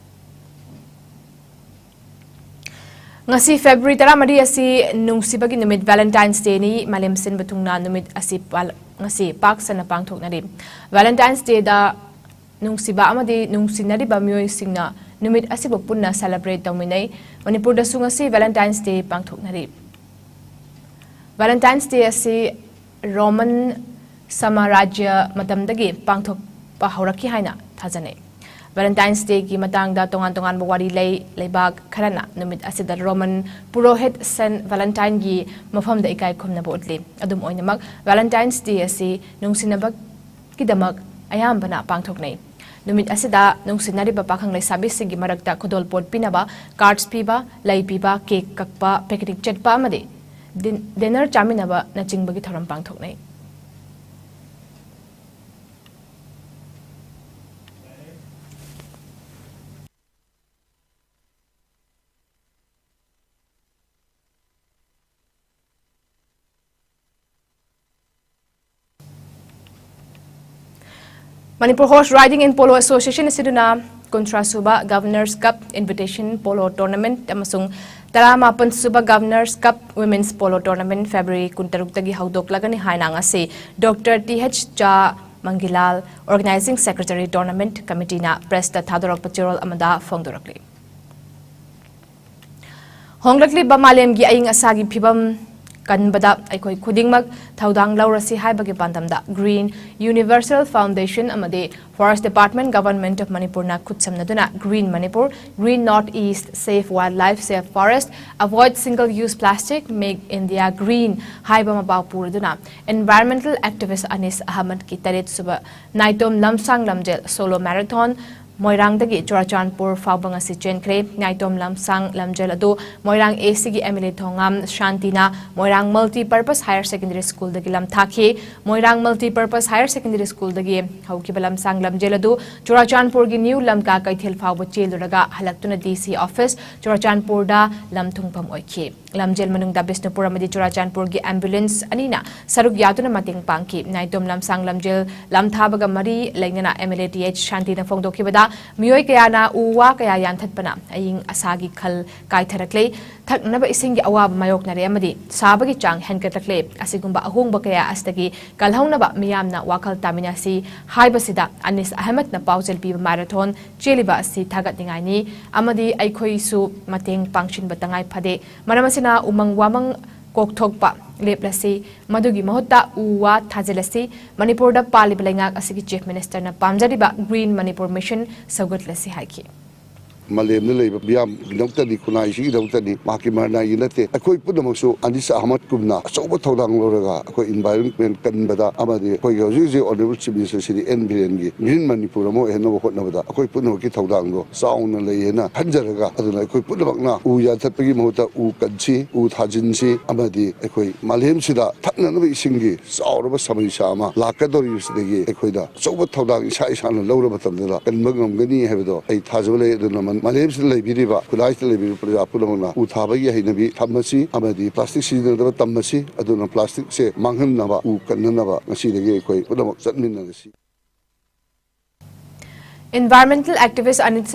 ꯉꯁꯤ February ꯇꯔꯥꯃꯔꯤ ꯑꯁꯤ ꯅꯨꯡꯁꯤꯕꯒꯤ ꯅꯨꯃꯤꯠ, Valentine's Dayꯅꯤ꯫ ꯃꯥꯂꯦꯝ ꯁꯤꯟꯕ ꯊꯨꯡꯅ ꯅꯨꯃꯤꯠ ꯑꯁꯤ ꯄꯥꯜ-, ꯉꯁꯤ ꯄꯥꯛ ꯁꯟꯅ ꯄꯥꯡꯊꯣꯛꯅꯔꯤ꯫ Valentine's Dayꯗ ꯅꯨꯡꯁꯤꯕ ꯑꯃꯗꯤ ꯅꯨꯡꯁꯤꯅꯔꯤꯕ ꯃꯤꯑꯣꯏꯁꯤꯡꯅ ꯅꯨꯃꯤꯠ ꯑꯁꯤꯕꯨ ꯄꯨꯟꯅ celebrate ꯇꯧꯃꯤꯟꯅꯩ꯫ ꯃꯅꯤꯄꯨꯔꯗꯁꯨ ꯉꯁꯤ Valentine's Day ꯄꯥꯡꯊꯣꯛꯅꯔꯤ꯫ Valentine's Day ꯑꯁꯤ Roman ꯁꯥꯝꯔꯥꯖ꯭ꯌ ꯃꯇꯝꯗꯒꯤ ꯄꯥꯡꯊꯣꯛꯄ ꯍꯧꯔꯛꯈꯤ ꯍꯥꯏꯅ ꯊꯥꯖꯅꯩ꯫ Valentine's Dayꯒꯤ ꯃꯇꯥꯡꯗ ꯇꯣꯉꯥꯟ ꯇꯣꯉꯥꯟꯕ ꯋꯥꯔꯤ ꯂꯩ꯫ ꯂꯩꯕꯥꯛ ꯈꯔꯅ ꯅꯨꯃꯤꯠ ꯑꯁꯤꯗ Roman ꯄꯨꯔꯣꯍꯤꯠ Saint Valentineꯒꯤ ꯃꯐꯝꯗ ꯏꯀꯥꯏ ꯈꯨꯝꯅꯕ ꯎꯠꯂꯤ꯫ ꯑꯗꯨꯝ ꯑꯣꯏꯅꯃꯛ, Valentine's Day ꯑꯁꯤ ꯅꯨꯡꯁꯤꯅꯕꯒꯤꯗꯃꯛ ꯑꯌꯥꯝꯕꯅ ꯄꯥꯡꯊꯣꯛꯅꯩ꯫ ꯅꯨꯃꯤꯠ ꯑꯁꯤꯗ ꯅꯨꯡꯁꯤꯅꯔꯤꯕ ꯄꯥꯈꯪ ꯂꯩꯁꯥꯕꯤꯁꯤꯡꯒꯤ ꯃꯔꯛꯇ ꯈꯨꯗꯣꯜꯄꯣꯠ ꯄꯤꯅꯕ, cards ꯄꯤꯕ, ꯂꯩ ꯄꯤꯕ, cake ꯀꯛꯄ, picnic ꯆꯠꯄ ꯑꯃꯗꯤ din-, dinner ꯆꯥꯃꯤꯟꯅꯕꯅꯆꯤꯡꯕꯒꯤ ꯊꯧꯔꯝ ꯄꯥꯡꯊꯣꯛꯅꯩ꯫ Manipur Horse Riding and Polo Association ꯑꯁꯤꯗꯨꯅ ꯀꯨꯟꯊ꯭ꯔꯥ ꯁꯨꯕ Governors Cup Invitation Polo Tournament ꯑꯃꯁꯨꯡ ꯇꯔꯥꯃꯥꯄꯟ ꯁꯨꯕ Governors Cup Women's Polo Tournament February ꯀꯨꯟꯇꯔꯨꯛꯇꯒꯤ ꯍꯧꯗꯣꯛꯂꯒꯅꯤ ꯍꯥꯏꯅ ꯉꯁꯤ ꯗꯣꯛꯇꯔ ꯇꯤ ꯑꯩꯆ ꯖꯥ ꯃꯪꯒꯤꯂꯥꯜ, Organizing Secretary Tournament Committeeꯅ pressꯇ ꯊꯥꯗꯣꯔꯛꯄ ꯆꯦꯔꯣꯜ ꯑꯃꯗ ꯐꯣꯡꯗꯣꯔꯛꯂꯤ꯫ ꯍꯣꯡꯂꯛꯂꯤꯕ ꯃꯥꯂꯦꯝꯒꯤ ꯑꯏꯪ ꯑꯁꯥꯒꯤ ꯐꯤꯕꯝ ꯀꯟꯕꯗ ꯑꯩꯈꯣꯏ ꯈꯨꯗꯤꯡꯃꯛ ꯊꯧꯗꯥꯡ ꯂꯧꯔꯁꯤ ꯍꯥꯏꯕꯒꯤ ꯄꯥꯟꯗꯝꯗ Green Universal Foundation ꯑꯃꯗꯤ Forest Department, Government of Manipurꯅ ꯈꯨꯠꯁꯝꯅꯗꯨꯅ Green Manipur, Green North East, Save Wildlife, Save Forest, Avoid Single Use Plastic, Make India Green ꯍꯥꯏꯕ ꯃꯄꯥꯎ ꯄꯨꯔꯗꯨꯅ environmental activist ꯑꯅꯤꯁ ꯑꯍꯃꯗꯀꯤ ꯇꯔꯦꯠ ꯁꯨꯕ ꯅꯥꯏꯇꯣꯝ ꯂꯝꯁꯥꯡ ꯂꯝꯖꯦꯜ Solo Marathon ꯃꯣꯏꯔꯥꯡꯗꯒꯤ ꯆꯨꯔꯥꯆꯥꯟꯄꯨꯔ ꯐꯥꯎꯕ ꯉꯁꯤ ꯆꯦꯟꯈ꯭ꯔꯦ꯫ ꯅꯥꯏꯇꯣꯝ ꯂꯝꯁꯥꯡ ꯂꯝꯖꯦꯜ ꯑꯗꯨ ꯃꯣꯏꯔꯥꯡ ꯑꯦꯁꯤꯒꯤ ꯑꯦꯝ ꯑꯦꯜ ꯑꯦ ꯊꯣꯉꯥꯝ ꯁꯥꯟꯇꯤꯅ Moirang Multi Purpose Higher Secondary Schoolꯗꯒꯤ ꯂꯝꯊꯥꯈꯤ꯫ Moirang Multi Purpose Higher Secondary Schoolꯗꯒꯤ ꯍꯧꯈꯤꯕ ꯂꯝꯁꯥꯡ ꯂꯝꯖꯦꯜ ꯑꯗꯨ ꯆꯨꯔꯥꯆꯥꯟꯄꯨꯔꯒꯤ ꯅ꯭ꯌꯨ ꯂꯝꯀꯥ ꯀꯩꯊꯦꯜ ꯐꯥꯎꯕ ꯆꯦꯜꯂꯨꯔꯒ ꯍꯜꯂꯛꯇꯨꯅ ꯗꯤ ꯁꯤ ꯑꯣꯐꯤꯁ ꯆꯨꯔꯥꯆꯥꯟꯄꯨꯔꯗ ꯂꯝ ꯊꯨꯡꯐꯝ ꯑꯣꯏꯈꯤ꯫ ꯂꯝꯖꯦꯜ ꯃꯅꯨꯡꯗ ꯕꯤꯁꯅꯨꯄꯨꯔ ꯑꯃꯗꯤ ꯆꯨꯔꯥꯆꯥꯟꯄꯨꯔꯒꯤ ambulance ꯑꯅꯤꯅ ꯁꯔꯨꯛ ꯌꯥꯗꯨꯅ ꯃꯇꯦꯡ ꯄꯥꯡꯈꯤ꯫ ꯅꯥꯏꯇꯣꯝ ꯂꯝꯁꯥꯡ ꯂꯝꯖꯦꯜ ꯂꯝꯊꯥꯕꯒ ꯃꯔꯤ ꯂꯩꯅꯅ M L A T H ꯁꯥꯟꯇꯤꯅ ꯐꯣꯡꯗꯣꯛꯈꯤꯕꯗ ꯃꯤꯑꯣꯏ ꯀꯌꯥꯅ ꯎ ꯋꯥ ꯀꯌꯥ ꯌꯥꯟꯊꯠꯄꯅ ꯑꯏꯪ ꯑꯁꯥꯒꯤ ꯈꯜ ꯀꯥꯏꯊꯔꯛꯂꯦ꯫ ꯊꯛꯅꯕ ꯏꯁꯤꯡꯒꯤ ꯑꯋꯥꯕ ꯃꯥꯌꯣꯛꯅꯔꯦ ꯑꯃꯗꯤ ꯁꯥꯕꯒꯤ ꯆꯥꯡ ꯍꯦꯟꯒꯠꯂꯛꯂꯦ꯫ ꯑꯁꯤꯒꯨꯝꯕ ꯑꯍꯣꯡꯕ ꯀꯌꯥ ꯑꯁꯤꯗꯒꯤ ꯀꯜꯍꯧꯅꯕ ꯃꯤꯌꯥꯝꯅ ꯋꯥꯈꯜ ꯇꯥꯃꯤꯟꯅꯁꯤ ꯍꯥꯏꯕꯁꯤꯗ ꯑꯅꯤꯁ ꯑꯍꯃꯗꯅ ꯄꯥꯎꯖꯦꯜ ꯄꯤꯕ ꯃꯥꯔꯥꯊꯣꯟ ꯆꯦꯜꯂꯤꯕ ꯑꯁꯤ ꯊꯥꯒꯠꯅꯤꯡꯉꯥꯏꯅꯤ ꯑꯃꯗꯤ ꯑꯩꯈꯣꯏꯁꯨ ꯃꯇꯦꯡ ꯄꯥꯡꯁꯤꯟꯕ ꯇꯉꯥꯏ ꯐꯗꯦ꯫ ꯃꯔꯝ ꯑꯁꯤꯅ ꯎꯃꯪ ꯋꯥꯃꯪ ꯀꯣꯛꯊꯣꯛꯄ ꯂꯦꯞꯂꯁꯤ꯫ ꯃꯗꯨꯒꯤ ꯃꯍꯨꯠꯇ ꯎ ꯋꯥ ꯊꯥꯖꯤꯜꯂꯁꯤ꯫ ꯃꯅꯤꯄꯨꯔꯗ ꯄꯥꯜꯂꯤꯕ ꯂꯩꯉꯥꯛ ꯑꯁꯤꯒꯤ Chief Ministerꯅ ꯄꯥꯝꯖꯔꯤꯕ Green Manipur Mission ꯁꯧꯒꯠꯂꯁꯤ ꯍꯥꯏꯈꯤ꯫ ꯃꯥꯂꯦꯝꯗ ꯂꯩꯕ ꯃꯤꯌꯥꯝꯒꯤꯗꯃꯛꯇꯗꯤ, ꯈꯨꯟꯅꯥꯏꯁꯤꯒꯤꯗꯃꯛꯇꯗꯤ, ꯃꯍꯥꯛꯀꯤ ꯃꯔꯅꯥꯏꯒꯤ ꯅꯠꯇꯦ꯫ ꯑꯩꯈꯣꯏ ꯄꯨꯝꯅꯃꯛꯁꯨ ꯑꯅꯤꯁ ꯑꯍꯃꯗꯀꯨꯝꯅ ꯑꯆꯧꯕ ꯊꯧꯗꯥꯡ ꯂꯧꯔꯒ ꯑꯩꯈꯣꯏ environment ꯀꯟꯕꯗ ꯑꯃꯗꯤ ꯑꯩꯈꯣꯏꯒꯤ ꯍꯧꯖꯤꯛ ꯍꯧꯖꯤꯛ Honourable Chief Minister Shri N ꯕꯤꯔꯦꯟꯒꯤ Green ꯃꯅꯤꯄꯨꯔ ꯑꯃ ꯑꯣꯏꯍꯟꯅꯕ ꯍꯣꯠꯅꯕꯗ ꯑꯩꯈꯣꯏ ꯄꯨꯝꯅꯃꯛꯀꯤ ꯊꯧꯗꯥꯡꯗꯣ ꯆꯥꯎꯅ ꯂꯩ ꯍꯥꯏꯅ ꯈꯟꯖꯔꯒ, ꯑꯗꯨꯅ ꯑꯩꯈꯣꯏ ꯄꯨꯝꯅꯃꯛꯅ ꯎ ꯌꯥꯟꯊꯠꯄꯒꯤ ꯃꯍꯨꯠꯇ ꯎ ꯀꯟꯁꯤ, ꯎ ꯊꯥꯖꯤꯟꯁꯤ ꯑꯃꯗꯤ ꯑꯩꯈꯣꯏ ꯃꯥꯂꯦꯝꯁꯤꯗ ꯊꯛꯅꯅꯕ ꯏꯁꯤꯡꯒꯤ ꯆꯥꯎꯔꯕ ꯁꯃꯁ꯭ꯌꯥ ꯑꯃ ꯂꯥꯛꯀꯗꯧꯔꯤꯕꯁꯤꯗꯒꯤ ꯑꯩꯈꯣꯏꯗ ꯑꯆꯧꯕ ꯊꯧꯗꯥꯡ ꯏꯁꯥ ꯏꯁꯥꯅ ꯂꯧꯔ ꯃꯇꯝꯗ ꯀꯟꯕ ꯉꯝꯒꯅꯤ ꯍꯥꯏꯕꯗꯣ ꯑꯩ ꯊꯥꯖꯕ ꯂꯩ꯫ ꯑꯗꯨꯅ ꯃꯥꯂꯦꯝꯁꯤꯗ ꯂꯩꯕꯤꯔꯤꯕ, ꯈꯨꯟꯅꯥꯏꯁꯤꯗ ꯂꯩꯕꯤꯔꯤꯕ ꯄ꯭ꯔꯖꯥ ꯄꯨꯝꯅꯃꯛꯅ ꯎ ꯊꯥꯕꯒꯤ ꯍꯩꯅꯕꯤ ꯊꯝꯃꯁꯤ ꯑꯃꯗꯤ plastic ꯁꯤꯖꯤꯟꯅꯗꯕ ꯇꯝꯃꯁꯤ꯫ ꯑꯗꯨꯅ plastic ꯁꯦ ꯃꯥꯡꯍꯟꯅꯕ, ꯎ ꯀꯟꯅꯅꯕ ꯉꯁꯤꯗꯒꯤ ꯑꯩꯈꯣꯏ ꯄꯨꯝꯅꯃꯛ ꯆꯠꯃꯤꯟꯅꯔꯁꯤ꯫ Environmental activist Anis,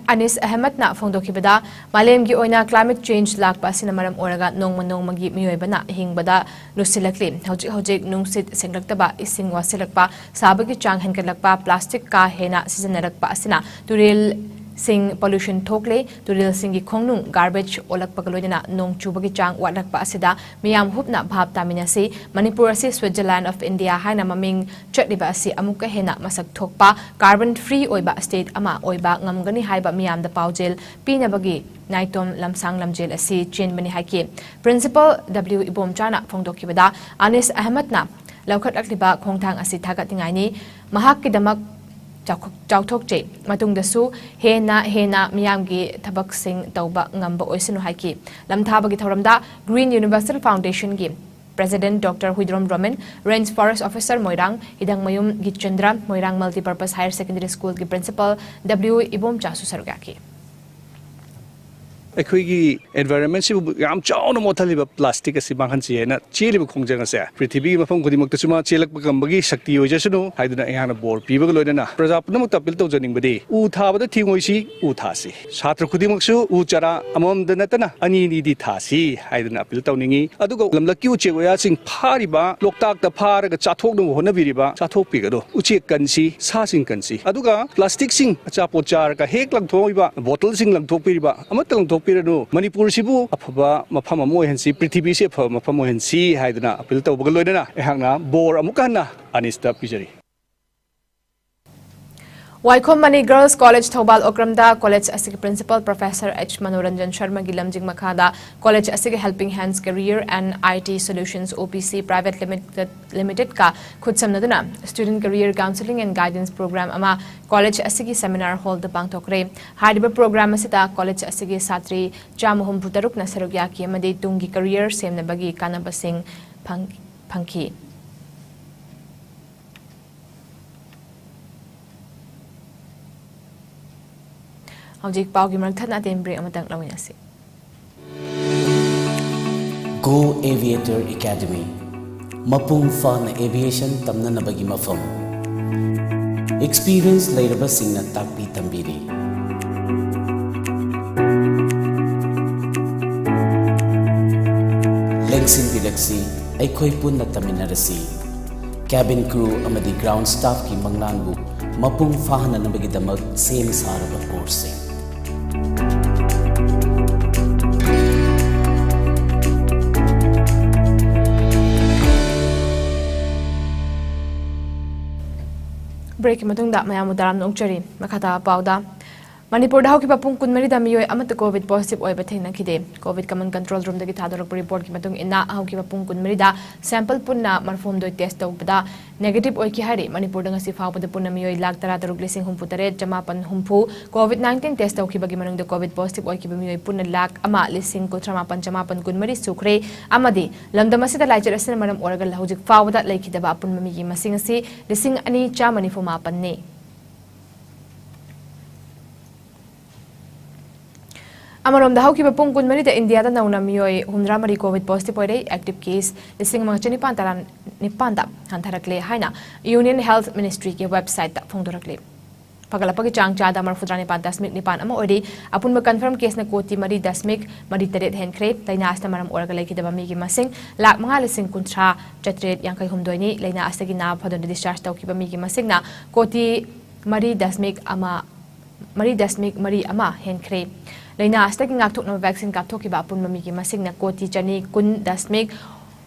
Anis Ahmedꯅ ꯐꯣꯡꯗꯣꯛꯈꯤꯕꯗ, ꯃꯥꯂꯦꯝꯒꯤ ꯑꯣꯏꯅ climate change ꯂꯥꯛꯄ ꯑꯁꯤꯅ ꯃꯔꯝ ꯑꯣꯏꯔꯒ ꯅꯣꯡꯃ ꯅꯣꯡꯃꯒꯤ ꯃꯤꯑꯣꯏꯕꯅ ꯍꯤꯡꯕꯗ ꯂꯨꯁꯤꯜꯂꯛꯂꯤ꯫ ꯍꯧꯖꯤꯛ ꯍꯧꯖꯤꯛ ꯅꯨꯡꯁꯤꯠ ꯁꯦꯡꯂꯛꯇꯕ, ꯏꯁꯤꯡ ꯋꯥꯁꯤꯜꯂꯛꯄ, ꯁꯥꯕꯒꯤ ꯆꯥꯡ ꯍꯦꯟꯒꯠꯂꯛꯄ, plastic ꯀꯥ ꯍꯦꯟꯅ ꯁꯤꯖꯤꯟꯅꯔꯛꯄ ꯑꯁꯤꯅ ꯇꯨꯔꯦꯜꯁꯤꯡ pollution ꯊꯣꯛꯂꯦ, ꯇꯨꯔꯦꯜꯁꯤꯡꯒꯤ ꯈꯣꯡꯅꯨꯡ garbage ꯑꯣꯜꯂꯛꯄꯒ ꯂꯣꯏꯅꯅ ꯅꯣꯡ ꯆꯨꯕꯒꯤ ꯆꯥꯡ ꯋꯥꯠꯂꯛꯄ ꯑꯁꯤꯗ ꯃꯤꯌꯥꯝ ꯍꯨꯞꯅ ꯚꯥꯞ ꯇꯥꯃꯤꯟꯅꯁꯤ꯫ ꯃꯅꯤꯄꯨꯔ ꯑꯁꯤ Switzerland of India ꯍꯥꯏꯅ ꯃꯃꯤꯡ ꯆꯠꯂꯤꯕ ꯑꯁꯤ ꯑꯃꯨꯛꯀ ꯍꯦꯟꯅ ꯃꯁꯛ ꯊꯣꯛꯄ, carbon free ꯑꯣꯏꯕ state ꯑꯃ ꯑꯣꯏꯕ ꯉꯝꯒꯅꯤ ꯍꯥꯏꯕ ꯃꯤꯌꯥꯝꯗ ꯄꯥꯎꯖꯦꯜ ꯄꯤꯅꯕꯒꯤ ꯅꯥꯏꯇꯣꯝ ꯂꯝꯁꯥꯡ ꯂꯝꯖꯦꯜ ꯑꯁꯤ ꯆꯦꯟꯕꯅꯤ ꯍꯥꯏꯈꯤ꯫ Principal W ꯏꯕꯣꯝꯆꯥꯅ ꯐꯣꯡꯗꯣꯛꯈꯤꯕꯗ, ꯑꯅꯤꯁ ꯑꯍꯃꯗꯅ ꯂꯧꯈꯠꯂꯛꯂꯤꯕ ꯈꯣꯡꯊꯥꯡ ꯑꯁꯤ ꯊꯥꯒꯠꯅꯤꯡꯉꯥꯏꯅꯤ꯫ ꯃꯍꯥꯛꯀꯤꯗꯃꯛ ꯆꯥꯎꯈ-, ꯆꯥꯎꯊꯣꯛꯆꯩ꯫ ꯃꯇꯨꯡꯗꯁꯨ ꯍꯦꯟꯅ ꯍꯦꯟꯅ ꯃꯤꯌꯥꯝꯒꯤ ꯊꯕꯛꯁꯤꯡ ꯇꯧꯕ ꯉꯝꯕ ꯑꯣꯏꯁꯅꯨ ꯍꯥꯏꯈꯤ꯫ ꯂꯝꯊꯥꯕꯒꯤ ꯊꯧꯔꯝꯗ Green Universal Foundationꯒꯤ President Doctor Huidrom Roman, Range Forest Officer ꯃꯣꯏꯔꯥꯡ ꯍꯤꯗꯥꯡꯃꯌꯨꯝ ꯒꯤꯆꯦꯟꯗ꯭ꯔ, ꯃꯣꯏꯔꯥꯡ Multipurpose Higher Secondary Schoolꯒꯤ Principal W ꯏꯕꯣꯝꯆꯥꯁꯨ ꯁꯔꯨꯛ ꯌꯥꯈꯤ꯫ ꯑꯩꯈꯣꯏꯒꯤ environmentꯁꯤꯕꯨ ꯌꯥꯝ ꯆꯥꯎꯅ ꯃꯣꯠꯊꯜꯂꯤꯕ plastic ꯑꯁꯤ ꯃꯥꯡꯍꯟꯁꯤ ꯍꯥꯏꯅ ꯆꯦꯜꯂꯤꯕ ꯈꯣꯡꯖꯪ ꯑꯁꯦ ꯄ꯭ꯔꯤꯊꯤꯕꯤꯒꯤ ꯃꯐꯝ ꯈꯨꯗꯤꯡꯃꯛꯇꯁꯨ ꯃꯥ ꯆꯦꯜꯂꯛꯄ ꯉꯝꯕꯒꯤ ꯁꯛꯇꯤ ꯑꯣꯏꯖꯁꯅꯨ ꯍꯥꯏꯗꯨꯅ ꯑꯩꯍꯥꯛꯅ ꯕꯣꯔ ꯄꯤꯕꯒ ꯂꯣꯏꯅꯅ ꯄ꯭ꯔꯖꯥ ꯄꯨꯝꯅꯃꯛꯇ appeal ꯇꯧꯖꯅꯤꯡꯕꯗꯤ, ꯎ ꯊꯥꯕꯗ ꯊꯤꯡꯉꯣꯏꯁꯤ, ꯎ ꯊꯥꯁꯤ꯫ ꯁꯥꯇ꯭ꯔ ꯈꯨꯗꯤꯡꯃꯛꯁꯨ ꯎ ꯆꯥꯔꯥ ꯑꯃꯃꯝꯗ ꯅꯠꯇꯅ ꯑꯅꯤ ꯑꯅꯤꯗꯤ ꯊꯥꯁꯤ ꯍꯥꯏꯗꯨꯅ appeal ꯇꯧꯅꯤꯡꯏ꯫ ꯑꯗꯨꯒ ꯂꯝꯂꯛꯀꯤ ꯎꯆꯦꯛ ꯋꯥꯌꯥꯁꯤꯡ ꯐꯥꯔꯤꯕ, ꯂꯣꯛꯇꯥꯛꯇ ꯐꯥꯔꯒ ꯆꯥꯊꯣꯛꯅꯕ ꯍꯣꯠꯅꯕꯤꯔꯤꯕ, ꯆꯥꯊꯣꯛꯄꯤꯒꯅꯨ꯫ ꯎꯆꯦꯛ ꯀꯟꯁꯤ, ꯁꯥꯁꯤꯡ ꯀꯟꯁꯤ꯫ ꯑꯗꯨꯒ plasticꯁꯤꯡ, ꯑꯆꯥꯄꯣꯠ ꯆꯥꯔꯒ ꯍꯦꯛ ꯂꯪꯊꯣꯛꯏꯕ, bottleꯁꯤꯡ ꯂꯪꯊꯣꯛꯄꯤꯔꯤꯕ, ꯑꯃꯠꯇ ꯂꯪꯊꯣꯛꯄꯤꯔꯅꯨ꯫ ꯃꯅꯤꯄꯨꯔꯁꯤꯕꯨ ꯑꯐꯕ ꯃꯐꯝ ꯑꯃ ꯑꯣꯏꯍꯟꯁꯤ, ꯄ꯭ꯔꯤꯊꯤꯕꯤꯁꯤ ꯑꯐꯕ ꯃꯐꯝ ꯑꯣꯏꯍꯟꯁꯤ ꯍꯥꯏꯗꯨꯅ appeal ꯇꯧꯕꯒ ꯂꯣꯏꯅꯅ ꯑꯩꯍꯥꯛꯅ ꯕꯣꯔ ꯑꯃꯨꯛꯀ ꯍꯟꯅ ꯑꯅꯤꯁꯇ ꯄꯤꯖꯔꯤ꯫ ꯋꯥꯏꯈꯣꯝ ꯃꯅꯤ Girls College ꯊꯧꯕꯥꯜ ꯑꯣꯀ꯭ꯔꯝꯗ college ꯑꯁꯤꯒꯤ Principal Professor H ꯃꯅꯣꯔꯟꯖꯟ ꯁꯔꯃꯒꯤ ꯂꯝꯖꯤꯡ ꯃꯈꯥꯗ college ꯑꯁꯤꯒꯤ Helping Hands Career and I T Solutions, O P C Private Limited, Limitedꯀ ꯈꯨꯠꯁꯝꯅꯗꯨꯅ Student Career Counselling and Guidance Program ꯑꯃ college ꯑꯁꯤꯒꯤ seminar hallꯗ ꯄꯥꯡꯊꯣꯛꯈ꯭ꯔꯦ꯫ ꯍꯥꯏꯔꯤꯕ program ꯑꯁꯤꯗ college ꯑꯁꯤꯒꯤ ꯁꯥꯇ꯭ꯔꯤ ꯆꯥꯝꯃ ꯍꯨꯝꯐꯨ ꯇꯔꯨꯛꯅ ꯁꯔꯨꯛ ꯌꯥꯈꯤ ꯑꯃꯗꯤ ꯇꯨꯡꯒꯤ career ꯁꯦꯝꯅꯕꯒꯤ ꯀꯥꯟꯅꯕꯁꯤꯡ ꯐꯪ-, ꯐꯪꯈꯤ꯫ ꯍꯧꯖꯤꯛ ꯄꯥꯎꯒꯤ ꯃꯔꯛ ꯊꯠꯅ ꯑꯇꯦꯟꯕ break ꯑꯃꯇꯪ ꯂꯧꯃꯤꯟꯅꯁꯤ꯫ Go Aviator Academy, ꯃꯄꯨꯡ ꯐꯥꯅ aviation ꯇꯝꯅꯅꯕꯒꯤ ꯃꯐꯝ꯫ ꯑꯦꯛꯁꯄꯤꯔꯤꯌꯦꯟꯁ ꯂꯩꯔꯕꯁꯤꯡꯅ ꯇꯥꯛꯄꯤ ꯇꯝꯕꯤꯔꯤ꯫ ꯂꯦꯡꯁꯤꯟꯕꯤꯔꯛꯁꯤ, ꯑꯩꯈꯣꯏ ꯄꯨꯟꯅ ꯇꯝꯃꯤꯟꯅꯔꯁꯤ꯫ ꯀꯦꯕꯤꯟ ꯀ꯭ꯔꯨ ꯑꯃꯗꯤ ꯒ꯭ꯔꯥꯎꯟ ꯁ꯭ꯇꯥꯐꯀꯤ ꯃꯪꯂꯥꯟꯕꯨ ꯃꯄꯨꯡ ꯐꯥꯍꯟꯅꯅꯕꯒꯤꯗꯃꯛ ꯁꯦꯝ ꯁꯥꯔꯕ ꯀꯣꯔꯁꯁꯤꯡ꯫ ꯕ꯭ꯔꯦꯛꯀꯤ ꯃꯇꯨꯡꯗ ꯃꯌꯥꯝꯕꯨ ꯇꯔꯥꯝꯅ ꯑꯣꯛꯆꯔꯤ꯫ ꯃꯈꯥ ꯇꯥꯕ ꯄꯥꯎꯗ, ꯃꯅꯤꯄꯨꯔꯗ ꯍꯧꯈꯤꯕ ꯄꯨꯡ ꯀꯨꯟꯃꯔꯤꯗ ꯃꯤꯑꯣꯏ ꯑꯃꯠꯇ ꯀꯣꯚꯤꯗ ꯄꯣꯖꯤꯇꯤꯚ ꯑꯣꯏꯕ ꯊꯦꯡꯅꯈꯤꯗꯦ꯫ ꯀꯣꯚꯤꯗ ꯀꯃꯟ ꯀꯟꯇ꯭ꯔꯣꯜ ꯔꯨꯝꯗꯒꯤ ꯊꯥꯗꯣꯔꯛꯄ ꯔꯤꯄꯣꯔꯠꯀꯤ ꯃꯇꯨꯡ ꯏꯟꯅ, ꯍꯧꯈꯤꯕ ꯄꯨꯡ ꯀꯨꯟꯃꯔꯤꯗ ꯁꯦꯝꯄꯜ ꯄꯨꯟꯅ ꯃꯔꯐꯨꯍꯨꯝꯗꯣꯏ ꯇꯦꯁ ꯇꯧꯕꯗ ꯅꯦꯒꯦꯇꯤꯚ ꯑꯣꯏꯈꯤ ꯍꯥꯏꯔꯤ꯫ ꯃꯅꯤꯄꯨꯔꯗ ꯉꯁꯤ ꯐꯥꯎꯕꯗ ꯄꯨꯟꯅ ꯃꯤꯑꯣꯏ ꯂꯥꯈ ꯇꯔꯥꯇꯔꯨꯛ ꯂꯤꯁꯤꯡ ꯍꯨꯝꯐꯨꯇꯔꯦꯠ ꯆꯃꯥꯄꯟ ꯍꯨꯝꯐꯨ ꯀꯣꯚꯤꯗ ꯅꯥꯏꯟꯇꯤꯟ ꯇꯦꯁ ꯇꯧꯈꯤꯕꯒꯤ ꯃꯅꯨꯡꯗ ꯀꯣꯚꯤꯗ ꯄꯣꯖꯤꯇꯤꯚ ꯑꯣꯏꯈꯤꯕ ꯃꯤꯑꯣꯏ ꯄꯨꯟꯅ ꯂꯥꯈ ꯑꯃ ꯂꯤꯁꯤꯡ ꯀꯨꯟꯊ꯭ꯔꯥ ꯃꯥꯄꯟ ꯆꯃꯥꯄꯟ ꯀꯨꯟꯃꯔꯤ ꯁꯨꯈ꯭ꯔꯦ꯫ ꯑꯃꯗꯤ ꯂꯝꯗꯝ ꯑꯁꯤꯗ ꯂꯥꯏꯆꯠ ꯑꯁꯤꯅ ꯃꯔꯝ ꯑꯣꯏꯔꯒ ꯍꯧꯖꯤꯛ ꯐꯥꯎꯕꯗ ꯂꯩꯈꯤꯗꯕ ꯑꯄꯨꯟꯕ ꯃꯤꯒꯤ ꯃꯁꯤꯡ ꯑꯁꯤ ꯂꯤꯁꯤꯡ ꯑꯅꯤ ꯆꯥꯝꯃ ꯅꯤꯐꯨ ꯃꯥꯄꯟꯅꯤ꯫ ꯑꯃꯔꯣꯝꯗ, ꯍꯧꯈꯤꯕ ꯄꯨꯡ ꯀꯨꯟꯃꯔꯤꯗ ꯏꯟꯗꯤꯌꯥꯗ ꯅꯧꯅ ꯃꯤꯑꯣꯏ ꯍꯨꯝꯗ꯭ꯔꯥꯃꯔꯤ ꯀꯣꯚꯤꯗ ꯄꯣꯖꯤꯇꯤꯚ ꯑꯣꯏꯔꯦ꯫ ꯑꯦꯛꯇꯤꯚ ꯀꯦꯁ ꯂꯤꯁꯤꯡ ꯑꯃꯒ ꯆꯅꯤꯄꯥꯟ ꯇꯔꯥꯅꯤꯄꯥꯟꯗ ꯍꯟꯊꯔꯛꯂꯦ ꯍꯥꯏꯅ ꯌꯨꯅꯤꯌꯟ ꯍꯦꯜꯊ ꯃꯤꯅꯤꯁꯇ꯭ꯔꯤꯒꯤ ꯋꯦꯕꯁꯥꯏꯠꯇ ꯐꯣꯡꯗꯣꯔꯛꯂꯤ꯫ ꯐꯒꯠꯂꯛꯄꯒꯤ ꯆꯥꯡ ꯆꯥꯗ ꯃꯔꯐꯨꯇꯔꯥ ꯅꯤꯄꯥꯟ ꯗꯁꯃꯤꯛ ꯅꯤꯄꯥꯟ ꯑꯃ ꯑꯣꯏꯔꯤ꯫ ꯑꯄꯨꯟꯕ ꯀꯟꯐꯥꯔꯝ ꯀꯦꯁꯅ ꯀꯣꯇꯤ ꯃꯔꯤ ꯗꯁꯃꯤꯛ ꯃꯔꯤ ꯇꯔꯦꯠ ꯍꯦꯟꯈ꯭ꯔꯦ꯫ ꯂꯥꯏꯅꯥ ꯑꯁꯤꯅ ꯃꯔꯝ ꯑꯣꯏꯔꯒ ꯂꯩꯈꯤꯗꯕ ꯃꯤꯒꯤ ꯃꯁꯤꯡ ꯂꯥꯈ ꯃꯉꯥ ꯂꯤꯁꯤꯡ ꯀꯨꯟꯊ꯭ꯔꯥ ꯆꯥꯇ꯭ꯔꯦꯠ ꯌꯥꯡꯈꯩ ꯍꯨꯝꯗꯣꯏꯅꯤ꯫ ꯂꯥꯏꯅꯥ ꯑꯁꯤꯗꯒꯤ ꯅꯥꯕ ꯐꯗꯨꯅ ꯗꯤꯁꯆꯥꯔꯖ ꯇꯧꯈꯤꯕ ꯃꯤꯒꯤ ꯃꯁꯤꯡꯅ ꯀꯣꯇꯤ ꯃꯔꯤ ꯗꯁꯃꯤꯛ ꯑꯃ, ꯃꯔꯤ ꯗꯁꯃꯤꯛ ꯃꯔꯤ ꯑꯃ ꯍꯦꯟꯈ꯭ꯔꯦ꯫ ꯂꯥꯏꯅꯥ ꯑꯁꯤꯗꯒꯤ ꯉꯥꯛꯊꯣꯛꯅꯕ ꯚꯦꯛꯁꯤꯟ ꯀꯥꯞꯊꯣꯛꯈꯤꯕ ꯑꯄꯨꯟꯕ ꯃꯤꯒꯤ ꯃꯁꯤꯡꯅ ꯀꯣꯇꯤ ꯆꯅꯤ ꯀꯨꯟ ꯗꯁꯃꯤꯛ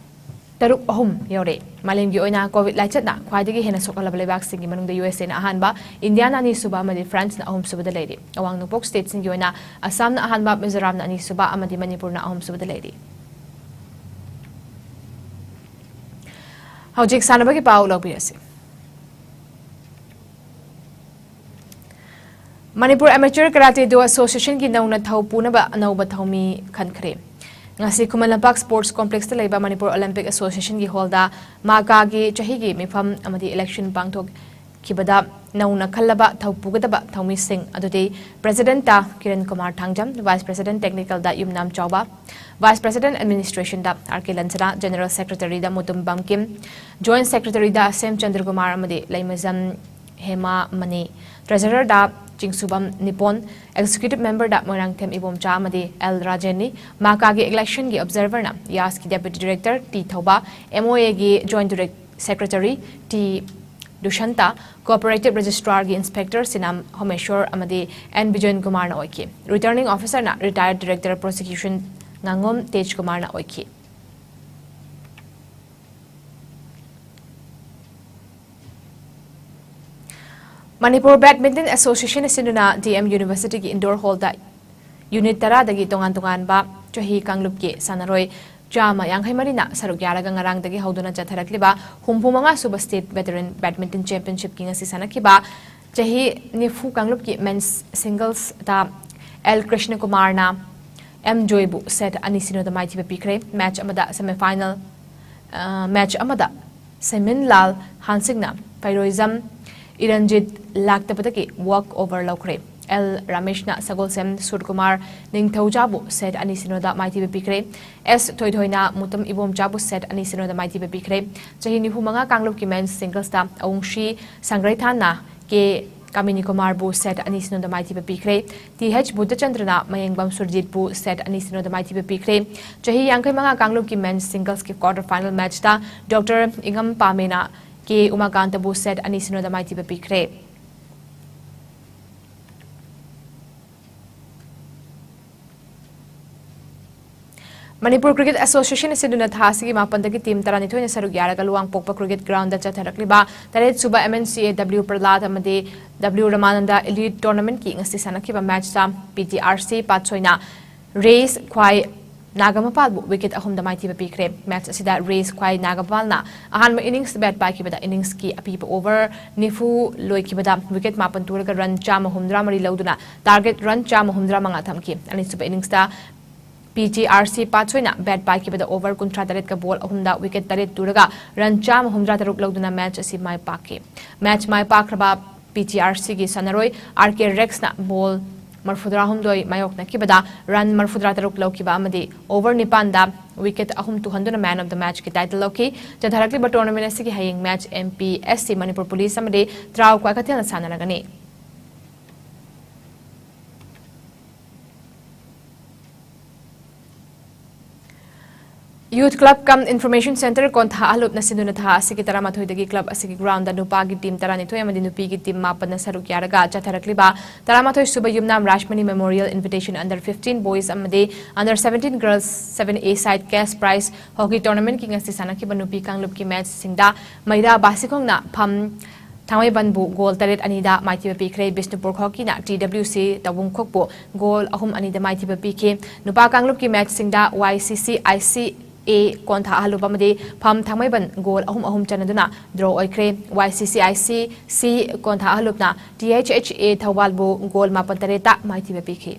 ꯇꯔꯨꯛ ꯑꯍꯨꯝ ꯌꯧꯔꯦ꯫ ꯃꯥꯂꯦꯝꯒꯤ ꯑꯣꯏꯅ ꯀꯣꯚꯤꯗ ꯂꯥꯏꯆꯠꯅ ꯈ꯭ꯋꯥꯏꯗꯒꯤ ꯍꯦꯟꯅ ꯁꯣꯛꯍꯜꯂꯕ ꯂꯩꯕꯥꯛꯁꯤꯡꯒꯤ ꯃꯅꯨꯡꯗ ꯌꯨ ꯑꯦꯁ ꯑꯦꯅ ꯑꯍꯥꯟꯕ, ꯏꯟꯗꯤꯌꯥꯅ ꯑꯅꯤꯁꯨꯕ ꯑꯃꯗꯤ ꯐ꯭ꯔꯥꯟꯁꯅ ꯑꯍꯨꯝꯁꯨꯕꯗ ꯂꯩꯔꯤ꯫ ꯑꯋꯥꯡ ꯅꯣꯡꯄꯣꯛ ꯁ꯭ꯇꯦꯠꯁꯤꯡꯒꯤ ꯑꯣꯏꯅ ꯑꯁꯥꯝꯅ ꯑꯍꯥꯟꯕ, ꯃꯤꯖꯣꯔꯥꯝꯅ ꯑꯅꯤꯁꯨꯕ ꯑꯃꯗꯤ ꯃꯅꯤꯄꯨꯔꯅ ꯑꯍꯨꯝꯁꯨꯕꯗ ꯂꯩꯔꯤ꯫ ꯍꯧꯖꯤꯛ ꯁꯥꯟꯅꯕꯒꯤ ꯄꯥꯎ ꯂꯧꯕꯤꯔꯁꯤ꯫ ꯃꯅꯤꯄꯨꯔ ꯑꯦꯃꯦꯆꯔ ꯀꯔꯥꯇꯦ ꯗꯣ ꯑꯦꯁꯣꯁꯤꯌꯦꯁꯟꯒꯤ ꯅꯧꯅ ꯊꯧ ꯄꯨꯅꯕ ꯑꯅꯧꯕ ꯊꯧꯃꯤ ꯈꯟꯈ꯭ꯔꯦ꯫ ꯉꯁꯤ ꯈꯨꯃꯟ ꯂꯝꯄꯥꯛ ꯁ꯭ꯄꯣꯔꯠꯁ ꯀꯣꯝꯄ꯭ꯂꯦꯛꯁꯇ ꯂꯩꯕ ꯃꯅꯤꯄꯨꯔ ꯑꯣꯂꯤꯝꯄꯤꯛ ꯑꯦꯁꯣꯁꯤꯌꯦꯁꯟꯒꯤ ꯍꯣꯜꯗ ꯃꯥꯀꯥꯒꯤ ꯆꯍꯤꯒꯤ ꯃꯤꯐꯝ ꯑꯃꯗꯤ ꯏꯂꯦꯛꯁꯟ ꯄꯥꯡꯊꯣꯛꯈꯤꯕꯗ ꯅꯧꯅ ꯈꯜꯂꯕ ꯊꯧ ꯄꯨꯒꯗꯕ ꯊꯧꯃꯤꯁꯤꯡ ꯑꯗꯨꯗꯤ ꯄ꯭ꯔꯦꯁꯤꯗꯦꯟꯠꯇ ꯀꯤꯔꯟ ꯀꯨꯃꯥꯔ ꯊꯥꯡꯖꯝ, ꯚꯥꯏꯁ ꯄ꯭ꯔꯦꯁꯤꯗꯦꯟꯠ ꯇꯦꯛꯅꯤꯀꯦꯜꯗ ꯌꯨꯝꯅꯥꯝ ꯆꯥꯎꯕ, ꯚꯥꯏꯁ ꯄ꯭ꯔꯦꯁꯤꯗꯦꯟꯠ ꯑꯦꯗꯃꯤꯅꯤꯁꯇ꯭ꯔꯦꯁꯟꯗ ꯑꯥꯔ ꯀꯦ ꯂꯟꯆꯅꯥ, ꯖꯦꯅꯔꯦꯜ ꯁꯦꯀ꯭ꯔꯦꯇꯔꯤꯗ ꯃꯨꯇꯨꯝꯕꯝ ꯀꯤꯝ, ꯖꯣꯏꯟꯠ ꯁꯦꯀ꯭ꯔꯦꯇꯔꯤꯗ ꯁꯦꯝ ꯆꯟꯗ꯭ꯔꯀꯨꯃꯥꯔ ꯑꯃꯗꯤ ꯂꯩꯃꯖꯝ ꯍꯦꯃꯥ ꯃꯅꯤ, ꯇ꯭ꯔꯦꯖꯔꯔꯗ ꯆꯤꯡꯁꯨꯕꯝ ꯅꯤꯄꯣꯟ, ꯑꯦꯛꯖꯤꯀ꯭ꯌꯨꯇꯤꯚ ꯃꯦꯝꯕꯔꯗ ꯃꯣꯏꯔꯥꯡꯊꯦꯝ ꯏꯕꯣꯝꯆꯥ ꯑꯃꯗꯤ ꯑꯦꯜ ꯔꯥꯖꯦꯟꯅꯤ꯫ ꯃꯥꯀꯥꯒꯤ ꯏꯂꯦꯛꯁꯟꯒꯤ ꯑꯣꯕꯖꯔꯚꯔꯅ ꯌꯥꯁꯀꯤ deputy director T Thouba, M O ꯑꯦꯒꯤ joint director-, secretary T Dushanta, cooperative ꯔꯦꯖꯤꯁꯇ꯭ꯔꯥꯔꯒꯤ ꯏꯟꯁꯄꯦꯛꯇꯔ ꯁꯤꯅꯥꯝ ꯍꯣꯃꯦꯁꯣꯔ ꯑꯃꯗꯤ ꯑꯦꯟ ꯕꯤꯖꯦꯟ ꯀꯨꯃꯥꯔꯅ ꯑꯣꯏꯈꯤ꯫ ꯔꯤꯇꯔꯅꯤꯡ ꯑꯣꯐꯤꯁꯔꯅ ꯔꯤꯇꯥꯌꯔꯗ ꯗꯤꯔꯦꯛꯇꯔ ꯄ꯭ꯔꯣꯁꯤꯀ꯭ꯌꯨꯁꯟ ꯉꯥꯉꯣꯝ ꯇꯦꯖ ꯀꯨꯃꯥꯔꯅ ꯑꯣꯏꯈꯤ꯫ ꯃꯅꯤꯄꯨꯔ ꯕꯦꯗꯃꯤꯟꯇꯟ ꯑꯦꯁꯣꯁꯤꯌꯦꯁꯟ ꯑꯁꯤꯅ ꯗꯤ ꯑꯦꯝ ꯌꯨꯅꯤꯚꯔꯁꯤꯇꯤꯒꯤ ꯏꯟꯗꯣꯔ ꯍꯣꯜꯗ ꯌꯨꯅꯤꯠ ꯇꯔꯥꯗꯒꯤ ꯇꯣꯉꯥꯟ ꯇꯣꯉꯥꯟꯕ ꯆꯍꯤ ꯀꯥꯡꯂꯨꯞꯀꯤ ꯁꯥꯟꯅꯔꯣꯏ ꯆꯥꯝꯃ ꯌꯥꯡꯈꯩ ꯃꯔꯤꯅ ꯁꯔꯨꯛ ꯌꯥꯔꯒ ꯉꯔꯥꯡꯗꯒꯤ ꯍꯧꯗꯨꯅ ꯆꯠꯊꯔꯛꯂꯤꯕ ꯍꯨꯝꯐꯨ ꯃꯉꯥ ꯁꯨꯕ ꯁ꯭ꯇꯦꯠ ꯚꯦꯇꯔꯟ ꯕꯦꯗꯃꯤꯟꯇꯟ ꯆꯦꯝꯄꯤꯌꯟꯁꯤꯞꯀꯤ ꯉꯁꯤ ꯁꯥꯟꯅꯈꯤꯕ ꯆꯍꯤ ꯅꯤꯐꯨ ꯀꯥꯡꯂꯨꯞꯀꯤ ꯃꯦꯟꯁ ꯁꯤꯡꯒꯜꯁꯇ ꯑꯦꯜ ꯀ꯭ꯔꯤꯁꯅ ꯀꯨꯃꯥꯔꯅ ꯑꯦꯝ ꯖꯣꯏꯕꯨ ꯁꯦꯠ ꯑꯅꯤ ꯁꯤꯅꯣꯗ ꯃꯥꯏꯊꯤꯕ ꯄꯤꯈ꯭ꯔꯦ꯫ ꯃꯦꯆ ꯑꯃꯗ ꯁꯦꯃꯤꯐꯥꯏꯅꯜ, ꯑ, ꯃꯦꯆ ꯑꯃꯗ ꯁꯦꯃꯤꯟꯂꯥꯜ ꯍꯥꯟꯁꯤꯡꯅ ꯐꯩꯔꯣꯏꯖꯝ ꯏꯔꯟꯖꯤꯠ ꯂꯥꯛꯇꯕꯗꯒꯤ ꯋꯥꯛ ꯑꯣꯚꯔ ꯂꯧꯈ꯭ꯔꯦ꯫ ꯑꯦꯜ ꯔꯥꯃꯦꯁꯅ ꯁꯒꯣꯜꯁꯦꯝ ꯁꯨꯔꯀꯨꯃꯥꯔ ꯅꯤꯡꯊꯧꯖꯥꯕꯨ ꯁꯦꯠ ꯑꯅꯤ ꯁꯤꯅꯣꯗ ꯃꯥꯏꯊꯤꯕ ꯄꯤꯈ꯭ꯔꯦ꯫ ꯑꯦꯁ ꯊꯣꯏꯊꯣꯏꯅ ꯃꯨꯇꯝ ꯏꯕꯣꯝꯆꯥꯕꯨ ꯁꯦꯠ ꯑꯅꯤ ꯁꯤꯅꯣꯗ ꯃꯥꯏꯊꯤꯕ ꯄꯤꯈ꯭ꯔꯦ꯫ ꯆꯍꯤ ꯅꯤꯐꯨ ꯃꯉꯥ ꯀꯥꯡꯂꯨꯞꯀꯤ ꯃꯦꯟꯁ ꯁꯤꯡꯒꯜꯁꯇ ꯑꯋꯨꯡꯁꯤ ꯁꯪꯒ꯭ꯔꯩꯊꯥꯟꯅ ꯀꯦ ꯀꯥꯃꯤꯅꯤ ꯀꯨꯃꯥꯔꯕꯨ ꯁꯦꯠ ꯑꯅꯤ ꯁꯤꯅꯣꯗ ꯃꯥꯏꯊꯤꯕ ꯄꯤꯈ꯭ꯔꯦ꯫ ꯇꯤ ꯍꯩꯆ ꯕꯨꯙꯆꯟꯗ꯭ꯔꯅ ꯃꯌꯦꯡꯕꯝ ꯁꯨꯔꯖꯤꯠꯄꯨ ꯁꯦꯠ ꯑꯅꯤ ꯁꯤꯅꯣꯗ ꯃꯥꯏꯊꯤꯕ ꯄꯤꯈ꯭ꯔꯦ꯫ ꯆꯍꯤ ꯌꯥꯡꯈꯩ ꯃꯉꯥ ꯀꯥꯡꯂꯨꯞꯀꯤ ꯃꯦꯟꯁ ꯁꯤꯡꯒꯜꯁꯀꯤ ꯀ꯭ꯋꯥꯔꯇꯔ ꯐꯥꯏꯅꯜ ꯃꯦꯆꯇ ꯗꯣꯛꯇꯔ ꯏꯉꯝ ꯄꯥꯃꯦꯅ ꯀꯦ ꯎꯃꯥꯀꯥꯟꯇꯕꯨ ꯁꯦꯠ ꯑꯅꯤ ꯁꯤꯅꯣꯗ ꯃꯥꯏꯊꯤꯕ ꯄꯤꯈ꯭ꯔꯦ꯫ ꯃꯅꯤꯄꯨꯔ ꯀ꯭ꯔꯤꯀꯦꯠ ꯑꯦꯁꯣꯁꯤꯌꯦꯁꯟ ꯑꯁꯤꯅ ꯊꯥ ꯑꯁꯤꯒꯤ ꯃꯥꯄꯟꯗꯒꯤ ꯇꯤꯝ ꯇꯔꯥꯅꯤꯊꯣꯏꯅ ꯁꯔꯨꯛ ꯌꯥꯔꯒ ꯂꯨꯋꯥꯡꯄꯣꯛꯄ ꯀ꯭ꯔꯤꯀꯦꯠ ꯒ꯭ꯔꯥꯎꯟꯗ ꯆꯠꯊꯔꯛꯂꯤꯕ ꯇꯔꯦꯠ ꯁꯨꯕ ꯑꯦꯝ ꯑꯦꯟ ꯁꯤ ꯑꯦ ꯗꯕ꯭ꯂꯤꯎ ꯄ꯭ꯔꯂꯥꯗ ꯑꯃꯗꯤ ꯗꯕ꯭ꯂꯤꯎ ꯔꯃꯥꯅꯟꯗ ꯏꯂꯤꯠ ꯇꯣꯔꯅꯥꯃꯦꯟꯠꯀꯤ ꯉꯁꯤ ꯁꯥꯟꯅꯈꯤꯕ ꯃꯦꯆꯇ P T R C ꯄꯥꯠꯁꯣꯏꯅ race ꯈ꯭ꯋꯥꯏ ꯅꯥꯒꯃꯄꯥꯜꯕꯨ ꯋꯤꯀꯦꯠ ꯑꯍꯨꯝꯗ ꯃꯥꯏꯊꯤꯕ ꯄꯤꯈ꯭ꯔꯦ꯫ ꯃꯦꯆ ꯑꯁꯤꯗ ꯔꯦꯁ ꯈ꯭ꯋꯥꯏ ꯅꯥꯒꯃꯄꯥꯜꯅ ꯑꯍꯥꯟꯕ ꯏꯅꯤꯡꯁ ꯕꯦꯠ ꯄꯥꯏꯈꯤꯕꯗ ꯏꯅꯤꯡꯁꯀꯤ ꯑꯄꯤꯕ ꯑꯣꯚꯔ ꯅꯤꯐꯨ ꯂꯣꯏꯈꯤꯕꯗ ꯋꯤꯀꯦꯠ ꯃꯥꯄꯟ ꯇꯨꯔꯒ ꯔꯟ ꯆꯥꯝꯃ ꯍꯨꯝꯗ꯭ꯔꯥ ꯃꯔꯤ ꯂꯧꯗꯨꯅ ꯇꯥꯔꯒꯦꯠ ꯔꯟ ꯆꯥꯝꯃ ꯍꯨꯝꯗ꯭ꯔꯥ ꯃꯉꯥ ꯊꯝꯈꯤ꯫ ꯑꯅꯤꯁꯨꯕ ꯏꯅꯤꯡꯁꯇ ꯄꯤ ꯇꯤ ꯑꯥꯔ ꯁꯤ ꯄꯥꯠꯁꯣꯏꯅ ꯕꯦꯠ ꯄꯥꯏꯈꯤꯕꯗ ꯑꯣꯚꯔ ꯀꯨꯟꯊ꯭ꯔꯥ ꯇꯔꯦꯠꯀ ꯕꯣꯜ ꯑꯍꯨꯝꯗ ꯋꯤꯀꯦꯠ ꯇꯔꯦꯠ ꯇꯨꯔꯒ ꯔꯟ ꯆꯥꯝꯃ ꯍꯨꯝꯗ꯭ꯔꯥ ꯇꯔꯨꯛ ꯂꯧꯗꯨꯅ ꯃꯦꯆ ꯑꯁꯤ ꯃꯥꯏ ꯄꯥꯛꯈꯤ꯫ ꯃꯦꯆ ꯃꯥꯏ ꯄꯥꯛꯈ꯭ꯔꯕ ꯄꯤ ꯇꯤ ꯑꯥꯔ ꯁꯤꯒꯤ ꯁꯥꯟꯅꯔꯣꯏ ꯑꯥꯔ ꯀꯦ ꯔꯦꯛꯁꯅ ꯕꯣꯜ ꯃꯔꯐꯨꯇꯔꯥꯍꯨꯝꯗꯣꯏ ꯃꯥꯌꯣꯛꯅꯈꯤꯕꯗ run ꯃꯔꯐꯨꯇꯔꯥꯇꯔꯨꯛ ꯂꯧꯈꯤꯕ ꯑꯃꯗꯤ over ꯅꯤꯄꯥꯟꯗ wicket ꯑꯍꯨꯝ ꯇꯨꯍꯟꯗꯨꯅ man of the match ꯀꯤ title ꯂꯧꯈꯤ꯫ ꯆꯠꯊꯔꯛꯂꯤꯕ tournament ꯑꯁꯤꯒꯤ ꯍꯌꯦꯡ match M P S C Manipur police ꯑꯃꯗꯤ ꯇ꯭ꯔꯥꯎ ꯀ꯭ꯋꯥꯀꯩꯊꯦꯜꯅ ꯁꯥꯟꯅꯔꯒꯅꯤ꯫ Youth Club cum Information Centre ꯀꯣꯟꯊꯥ ꯑꯍꯜꯂꯨꯞꯅ ꯁꯤꯟꯗꯨꯅ ꯊꯥ ꯑꯁꯤꯒꯤ ꯇꯔꯥꯃꯥꯊꯣꯏꯗꯒꯤ club ꯑꯁꯤꯒꯤ ground ꯗ ꯅꯨꯄꯥꯒꯤ team ꯇꯔꯥꯅꯤꯊꯣꯏ ꯑꯃꯗꯤ ꯅꯨꯄꯤꯒꯤ team ꯃꯥꯄꯟꯅ ꯁꯔꯨꯛ ꯌꯥꯔꯒ ꯆꯠꯊꯔꯛꯂꯤꯕ ꯇꯔꯥꯃꯥꯊꯣꯏ ꯁꯨꯕ ꯌꯨꯝꯅꯥꯝ Rajmani Memorial Invitation under fifteen boys ꯑꯃꯗꯤ under seventeen girls seven A side cash prize hockey tournament ꯀꯤ ꯉꯁꯤ ꯁꯥꯟꯅꯈꯤꯕ ꯅꯨꯄꯤ ꯀꯥꯡꯂꯨꯞꯀꯤ match ꯁꯤꯡꯗ ꯃꯩꯔꯥ ꯕꯥꯁꯤꯈꯣꯡꯅ ꯐꯝ ꯊꯥꯡꯃꯩꯕꯟꯕꯨ goal ꯇꯔꯦꯠ ꯑꯅꯤꯗ ꯃꯥꯏꯊꯤꯕ ꯄꯤꯈ꯭ꯔꯦ꯫ Bishnupur ꯈꯣꯛꯀꯤꯅ T W C ꯇꯧꯕꯨꯡꯈꯣꯛꯄꯨ goal ꯑꯍꯨꯝ ꯑꯅꯤꯗ ꯃꯥꯏꯊꯤꯕ ꯄꯤꯈꯤ꯫ ꯅꯨꯄꯥ ꯀꯥꯡꯂꯨꯞꯀꯤ match ꯁꯤꯡꯗ Y C C I C A ꯀꯣꯟꯊꯥ ꯑꯍꯜꯂꯨꯞ ꯑꯃꯗꯤ ꯐꯝ ꯊꯥꯡꯃꯩꯕꯟ goal ꯑꯍꯨꯝ ꯑꯍꯨꯝ ꯆꯟꯅꯗꯨꯅ draw ꯑꯣꯏꯈ꯭ꯔꯦ꯫ Y C C I C C ꯀꯣꯟꯊꯥ ꯑꯍꯜꯂꯨꯞꯅ T H H A ꯊꯧꯕꯥꯜꯕꯨ goal ꯃꯥꯄꯟ ꯇꯔꯦꯠꯇ ꯃꯥꯏꯊꯤꯕ ꯄꯤꯈꯤ꯫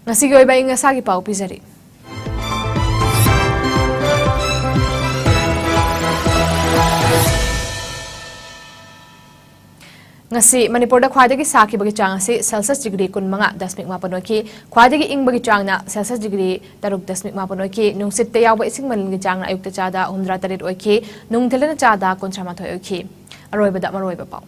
ꯉꯁꯤꯒꯤ ꯑꯣꯏꯕ ꯑꯏꯪ ꯑꯁꯥꯒꯤ ꯄꯥꯎ ꯄꯤꯖꯔꯤ꯫ ꯉꯁꯤ ꯃꯅꯤꯄꯨꯔꯗ ꯈ꯭ꯋꯥꯏꯗꯒꯤ ꯁꯥꯈꯤꯕꯒꯤ ꯆꯥꯡ ꯑꯁꯤ Celsius degree ꯀꯨꯟꯃꯉꯥ ꯗꯁꯃꯤꯛ ꯃꯥꯄꯟ ꯑꯣꯏꯈꯤ꯫ ꯈ꯭ꯋꯥꯏꯗꯒꯤ ꯏꯪꯕꯒꯤ ꯆꯥꯡꯅ Celsius degree ꯇꯔꯨꯛ ꯗꯁꯃꯤꯛ ꯃꯥꯄꯟ ꯑꯣꯏꯈꯤ꯫ ꯅꯨꯡꯁꯤꯠꯇ ꯌꯥꯎꯕ ꯏꯁꯤꯡ ꯃꯅꯤꯜꯒꯤ ꯆꯥꯡꯅ ꯑꯌꯨꯛꯇ ꯆꯥꯗ ꯍꯨꯝꯗ꯭ꯔꯥ ꯇꯔꯦꯠ ꯑꯣꯏꯈꯤ, ꯅꯨꯡꯊꯤꯜꯗꯅ ꯆꯥꯗ ꯀꯨꯟꯊ꯭ꯔꯥ ꯃꯥꯊꯣꯏ ꯑꯣꯏꯈꯤ꯫ ꯑꯔꯣꯏꯕꯗ ꯃꯔꯨꯑꯣꯏꯕ ꯄꯥꯎ꯫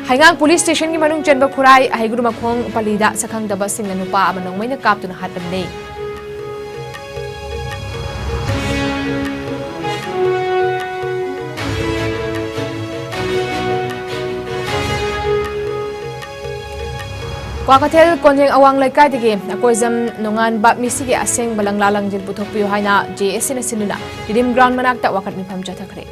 ꯍꯩꯉꯥꯡ police station ꯒꯤ ꯃꯅꯨꯡ ꯆꯟꯕ ꯈꯨꯔꯥꯏ ꯍꯩꯒ꯭ꯔꯨ ꯃꯈꯣꯡ ꯄꯜꯂꯤꯗ ꯁꯛꯈꯪꯗꯕꯁꯤꯡꯅ ꯅꯨꯄꯥ ꯑꯃ ꯅꯣꯡꯃꯩꯅ ꯀꯥꯞꯇꯨꯅ ꯍꯥꯠꯄꯅꯤ꯫ ꯀ꯭ꯋꯥꯀꯩꯊꯦꯜ ꯀꯣꯟꯖꯦꯡ ꯑꯋꯥꯡ ꯂꯩꯀꯥꯏꯗꯒꯤ ꯑꯀꯣꯏꯖꯝ ꯅꯣꯡꯉꯥꯟꯕ ꯃꯤꯁꯤꯒꯤ ꯑꯁꯦꯡꯕ ꯂꯪꯂꯥ ꯂꯪꯖꯤꯟ ꯄꯨꯊꯣꯛꯄꯤꯌꯨ ꯍꯥꯏꯅ J A C ꯅ ꯁꯤꯟꯗꯨꯅ Redeem Ground ꯃꯅꯥꯛꯇ ꯋꯥꯀꯠ ꯃꯤꯐꯝ ꯆꯠꯊꯈ꯭ꯔꯦ꯫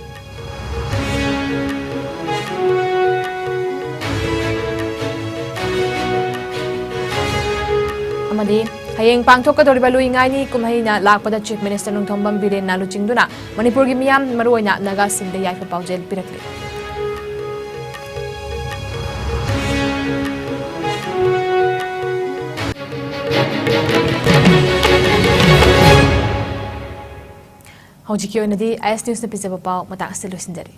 ꯑꯃꯗꯤ ꯍꯌꯦꯡ ꯄꯥꯡꯊꯣꯛꯀꯗꯧꯔꯤꯕ ꯂꯨꯏ ꯉꯥꯏꯅꯤ ꯀꯨꯝꯍꯩꯅ ꯂꯥꯛꯄꯗ Chief Minister ꯅꯣꯡꯊꯣꯝꯕꯝ ꯕꯤꯔꯦꯟꯅ ꯂꯨꯆꯤꯡꯗꯨꯅ ꯃꯅꯤꯄꯨꯔꯒꯤ ꯃꯤꯌꯥꯝ, ꯃꯔꯨꯑꯣꯏꯅ ꯅꯥꯒꯥꯁꯤꯡꯗ ꯌꯥꯏꯐ ꯄꯥꯎꯖꯦꯜ ꯄꯤꯔꯛꯂꯤ꯫ ꯍꯧꯖꯤꯛꯀꯤ ꯑꯣꯏꯅꯗꯤ ꯑꯥꯏ ꯑꯦꯁ ꯅ꯭ꯌꯨꯁꯅ ꯄꯤꯖꯕ ꯄꯥꯎ ꯃꯇꯥꯡ ꯑꯁꯤꯗ ꯂꯣꯏꯁꯤꯟꯖꯔꯤ꯫